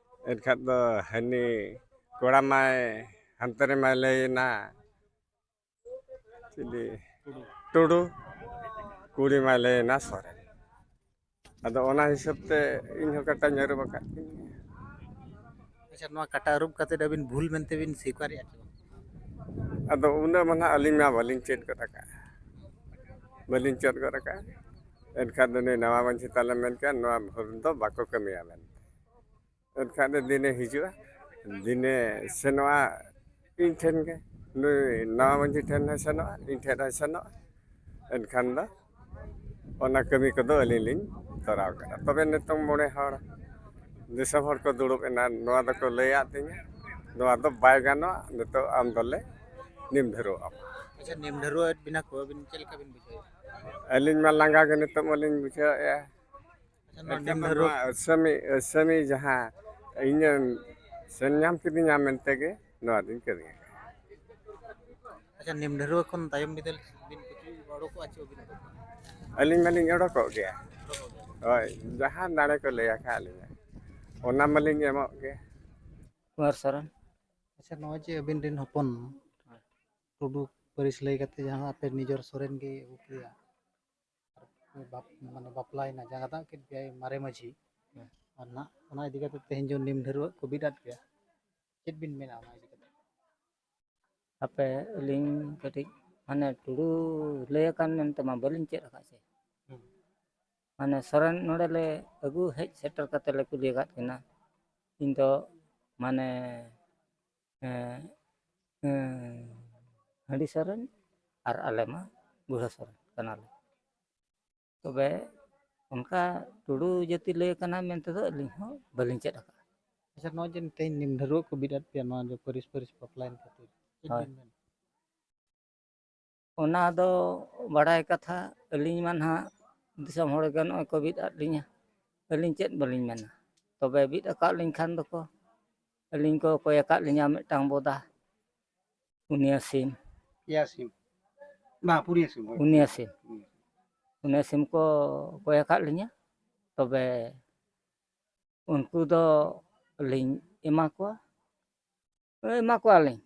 ᱮᱱᱠᱷᱟᱱ ᱫᱚ ᱦᱟᱹᱱᱤ ᱠᱚᱲᱟ ᱢᱟᱭ ᱦᱟᱱᱛᱮ ᱨᱮᱢᱟᱭ ᱞᱟᱹᱭᱮᱱᱟ, ᱪᱤᱞᱤ? ᱴᱩᱰᱩ᱾ ᱴᱩᱰᱩ, ᱠᱩᱲᱤ ᱢᱟᱭ ᱞᱟᱹᱭᱮᱱᱟ ᱥᱚᱨᱮᱱ᱾ ᱟᱫᱚ ᱚᱱᱟ ᱦᱤᱥᱟᱹᱵ ᱛᱮ ᱤᱧ ᱦᱚᱸ ᱠᱟᱴᱟᱧ ᱟᱹᱨᱩᱵ ᱟᱠᱟᱫ ᱠᱤᱱ ᱜᱮᱭᱟ᱾ ᱟᱪᱪᱷᱟ, ᱱᱚᱣᱟ ᱠᱟᱴᱟ ᱟᱹᱨᱩᱵ ᱠᱟᱛᱮ ᱟᱹᱵᱤᱱ ᱵᱷᱩᱞ ᱢᱮᱱᱛᱮ ᱵᱤᱱ ᱥᱤᱠᱟᱨᱮᱜᱼᱟ ᱪᱮ ᱵᱟᱝ? ᱟᱫᱚ ᱩᱱᱟᱹᱜ ᱢᱟ ᱱᱟᱦᱟᱜ ᱟᱹᱞᱤᱧ ᱢᱟ ᱵᱟᱹᱞᱤᱧ ᱪᱮᱫ ᱜᱚᱫ ᱟᱠᱟᱫᱼᱟ, ᱵᱟᱹᱞᱤᱧ ᱪᱮᱫ ᱜᱚᱫ ᱟᱠᱟᱫᱼᱟ᱾ ᱮᱱᱠᱷᱟᱱ ᱫᱚ ᱱᱩᱭ ᱱᱟᱣᱟ ᱢᱟᱹᱡᱷᱤ ᱛᱟᱞᱮ ᱢᱮᱱ ᱠᱮᱜᱼᱟ, ᱱᱚᱣᱟ ᱵᱷᱩᱞ ᱫᱚ ᱵᱟᱠᱚ ᱠᱟᱹᱢᱤᱭᱟ ᱢᱮᱱᱛᱮ᱾ ᱮᱱᱠᱷᱟᱱ ᱫᱚ ᱫᱤᱱᱮ ᱦᱤᱡᱩᱜᱼᱟ, ᱫᱤᱱᱮ ᱥᱮᱱᱚᱜᱼᱟ ᱤᱧ ᱴᱷᱮᱱ ᱜᱮ᱾ ᱱᱩᱭ ᱱᱟᱣᱟ ᱢᱟᱹᱡᱷᱤ ᱴᱷᱮᱱ ᱦᱚᱸᱭ ᱥᱮᱱᱚᱜᱼᱟ, ᱤᱧ ᱴᱷᱮᱱ ᱦᱚᱸᱭ ᱥᱮᱱᱚᱜᱼᱟ᱾ ᱮᱱᱠᱷᱟᱱ ᱫᱚ ᱚᱱᱟ ᱠᱟᱹᱢᱤ ᱠᱚᱫᱚ ᱟᱹᱞᱤᱧ ᱞᱤᱧ ᱛᱚᱨᱟᱣ ᱠᱮᱫᱟ᱾ ᱛᱚᱵᱮ ᱱᱤᱛᱚᱝ ᱢᱚᱬᱮ ᱦᱚᱲ, ᱫᱤᱥᱚᱢ ᱦᱚᱲ ᱠᱚ ᱫᱩᱲᱩᱵ ᱮᱱᱟ, ᱱᱚᱣᱟ ᱫᱚᱠᱚ ᱞᱟᱹᱭᱟᱫ ᱛᱤᱧᱟ, ᱱᱚᱣᱟ ᱫᱚ ᱵᱟᱭ ᱜᱟᱱᱚᱜᱼᱟ, ᱱᱤᱛᱚᱜ ᱟᱢ ᱫᱚᱞᱮ ᱱᱤᱢ ᱰᱷᱟᱹᱨᱣᱟᱹᱜ ᱟᱢᱟ᱾ ᱟᱪᱪᱷᱟ, ᱱᱤᱢ ᱰᱷᱟᱹᱨᱣᱟᱹᱜ ᱵᱤᱱᱟ ᱠᱚ, ᱟᱹᱵᱤᱱ ᱪᱮᱫ ᱞᱮᱠᱟ ᱵᱤᱱ ᱵᱩᱡᱷᱟᱹᱣᱮᱫᱼᱟ? ᱟᱹᱞᱤᱧ ᱢᱟ ᱞᱟᱸᱜᱟ ᱜᱮ ᱱᱤᱛᱚᱜ ᱢᱟᱞᱤᱧ ᱵᱩᱡᱷᱟᱹᱣᱮᱫᱼᱟ᱾ ᱟᱪᱪᱷᱟ, ᱱᱚᱣᱟ ᱮᱱᱠᱷᱟᱱ ᱱᱤᱢ ᱫᱚ ᱰᱷᱟᱹᱨᱣᱟᱹᱜ ᱱᱚᱣᱟ ᱟᱹᱥᱟᱹᱢᱤ, ᱟᱹᱥᱟᱹᱢᱤ ᱡᱟᱦᱟᱸ ᱤᱧᱮᱢ ᱥᱮᱱ ᱧᱟᱢ ᱠᱤᱫᱤᱧᱟ ᱢᱮᱱᱛᱮ ᱜᱮ ᱱᱚᱣᱟ ᱫᱚᱧ ᱠᱟᱹᱢᱤᱭᱟ᱾ ᱟᱪᱪᱷᱟ, ᱱᱤᱢ ᱰᱷᱟᱹᱨᱣᱟᱹ ᱠᱷᱚᱱ ᱛᱟᱭᱚᱢ ᱵᱤᱫᱟᱹᱞ ᱵᱤᱱ ᱠᱩᱥᱤ ᱚᱰᱚᱠᱚᱜᱼᱟ ᱪᱮ ᱵᱟᱹᱵᱤᱱ ᱚᱰᱚᱠᱚᱜᱼᱟ? ᱟᱹᱞᱤᱧ ᱢᱟᱞᱤᱧ ᱚᱰᱚᱠᱚᱜ ᱜᱮᱭᱟ᱾ ᱚᱰᱚᱠᱚᱜ ᱜᱮᱭᱟ᱾ ᱦᱳᱭ, ᱡᱟᱦᱟᱸ ᱫᱟᱲᱮ ᱠᱚ ᱞᱟᱹᱭ ᱟᱠᱟᱫ ᱞᱤᱧᱟ, ᱚᱱᱟ ᱢᱟᱞᱤᱧ ᱮᱢᱚᱜ ᱜᱮ᱾ ᱠᱩᱢᱟᱨ ᱥᱚᱨᱮᱱ᱾ ᱟᱪᱪᱷᱟ, ᱱᱚᱜᱼᱚᱭ ᱡᱮ ᱟᱹᱵᱤᱱ ᱨᱮᱱ ᱦᱚᱯᱚᱱ ᱴᱩᱰᱩ ᱯᱟᱹᱨᱤᱥ ᱞᱟᱹᱭ ᱠᱟᱛᱮ ᱡᱟᱦᱟᱸ ᱟᱯᱮ ᱱᱤᱡᱚᱨ ᱥᱚᱨᱮᱱ ᱜᱮ ᱟᱹᱜᱩ ᱠᱮᱫᱮᱭᱟ, ᱟᱨ ᱵᱟᱯ-, ᱢᱟᱱᱮ ᱵᱟᱯᱞᱟᱭᱮᱱᱟ, ᱡᱟᱸᱜᱟ ᱫᱟᱜ ᱠᱮᱫ ᱯᱮᱭᱟᱭ ᱢᱟᱨᱮ ᱢᱟᱹᱡᱷᱤ᱾ ᱦᱮᱸ᱾ ᱟᱨ ᱱᱟᱜ ᱚᱱᱟ ᱤᱫᱤ ᱠᱟᱛᱮ ᱛᱮᱦᱮᱧ ᱡᱮ ᱱᱤᱢ ᱰᱷᱟᱹᱨᱣᱟᱹᱜ ᱠᱚ ᱵᱤᱫ ᱟᱫ ᱯᱮᱭᱟ, ᱪᱮᱫ ᱵᱤᱱ ᱢᱮᱱᱟ ᱚᱱᱟ ᱤᱫᱤ ᱠᱟᱛᱮ? ᱦᱟᱯᱮ, ᱟᱹᱞᱤᱧ ᱠᱟᱹᱴᱤᱡ ᱢᱟᱱᱮ ᱴᱩᱰᱩ ᱞᱟᱹᱭ ᱟᱠᱟᱱ ᱢᱮᱱᱛᱮ ᱢᱟ ᱵᱟᱹᱞᱤᱧ ᱪᱮᱫ ᱟᱠᱟᱫ ᱥᱮ᱾ ᱦᱩᱸ᱾ ᱢᱟᱱᱮ ᱥᱚᱨᱮᱱ ᱱᱚᱰᱮ ᱞᱮ ᱟᱹᱜᱩ ᱦᱮᱡ ᱥᱮᱴᱮᱨ ᱠᱟᱛᱮ ᱞᱮ ᱠᱩᱞᱤ ᱟᱠᱟᱫ ᱠᱤᱱᱟ᱾ ᱤᱧ ᱫᱚ ᱢᱟᱱᱮ, ᱮᱸ, ᱮᱸ, ᱦᱟᱺᱰᱤ ᱥᱚᱨᱮᱱ ᱟᱨ ᱟᱞᱮ ᱢᱟ ᱵᱩᱲᱦᱟᱹ ᱥᱚᱨᱮᱱ ᱠᱟᱱᱟᱞᱮ᱾ ᱛᱚᱵᱮ ᱚᱱᱠᱟ ᱴᱩᱰᱩ ᱡᱟᱹᱛᱤ ᱞᱟᱹᱭ ᱠᱟᱱᱟ ᱢᱮᱱᱛᱮ ᱫᱚ ᱟᱹᱞᱤᱧ ᱦᱚᱸ ᱵᱟᱹᱞᱤᱧ ᱪᱮᱫ ᱟᱠᱟᱫᱼᱟ᱾ ᱟᱪᱪᱷᱟ, ᱱᱚᱜᱼᱚᱭ ᱡᱮ ᱛᱮᱦᱮᱧ ᱱᱤᱢ ᱰᱷᱟᱹᱨᱣᱟᱹᱜ ᱠᱚ ᱵᱤᱫ ᱟᱫ ᱯᱮᱭᱟ, ᱱᱚᱣᱟ ᱡᱮ ᱯᱟᱹᱨᱤᱥ ᱯᱟᱹᱨᱤᱥ ᱵᱟᱯᱞᱟᱭᱮᱱ ᱠᱷᱟᱹᱛᱤᱨ, ᱪᱮᱫ ᱦᱳᱭ᱾ ᱵᱤᱱ ᱢᱮᱱᱟ? ᱚᱱᱟ ᱫᱚ ᱵᱟᱲᱟᱭ ᱠᱟᱛᱷᱟ, ᱟᱹᱞᱤᱧ ᱢᱟ ᱱᱟᱦᱟᱜ ᱫᱤᱥᱚᱢ ᱦᱚᱲ ᱜᱮ ᱱᱚᱜᱼᱚᱭ ᱠᱚ ᱵᱤᱫ ᱟᱫ ᱞᱤᱧᱟ, ᱟᱹᱞᱤᱧ ᱪᱮᱫ ᱵᱟᱹᱞᱤᱧ ᱢᱮᱱᱟ᱾ ᱛᱚᱵᱮ ᱵᱤᱫ ᱟᱠᱟᱫ ᱞᱤᱧ ᱠᱷᱟᱱ ᱫᱚᱠᱚ, ᱟᱹᱞᱤᱧ ᱠᱚ ᱠᱚᱭ ᱟᱠᱟᱫ ᱞᱤᱧᱟ ᱢᱤᱫᱴᱟᱝ ᱵᱚᱫᱟ, ᱯᱩᱱᱭᱟᱹ ᱥᱤᱢ᱾ ᱯᱮᱭᱟ ᱥᱤᱢ᱾ ᱵᱟᱝ, ᱯᱩᱱᱭᱟᱹ ᱥᱤᱢ, ᱦᱳᱭ᱾ ᱯᱩᱱᱭᱟᱹ ᱥᱤᱢ᱾ ᱦᱩᱸ᱾ ᱯᱩᱱᱭᱟᱹ ᱥᱤᱢ ᱠᱚ ᱠᱚᱭ ᱟᱠᱟᱫ ᱞᱤᱧᱟ, ᱛᱚᱵᱮ ᱩᱱᱠᱩ ᱫᱚ ᱞᱤᱧ ᱮᱢᱟ ᱠᱚᱣᱟ, ᱮᱢᱟ ᱠᱚᱣᱟᱞᱤᱧ᱾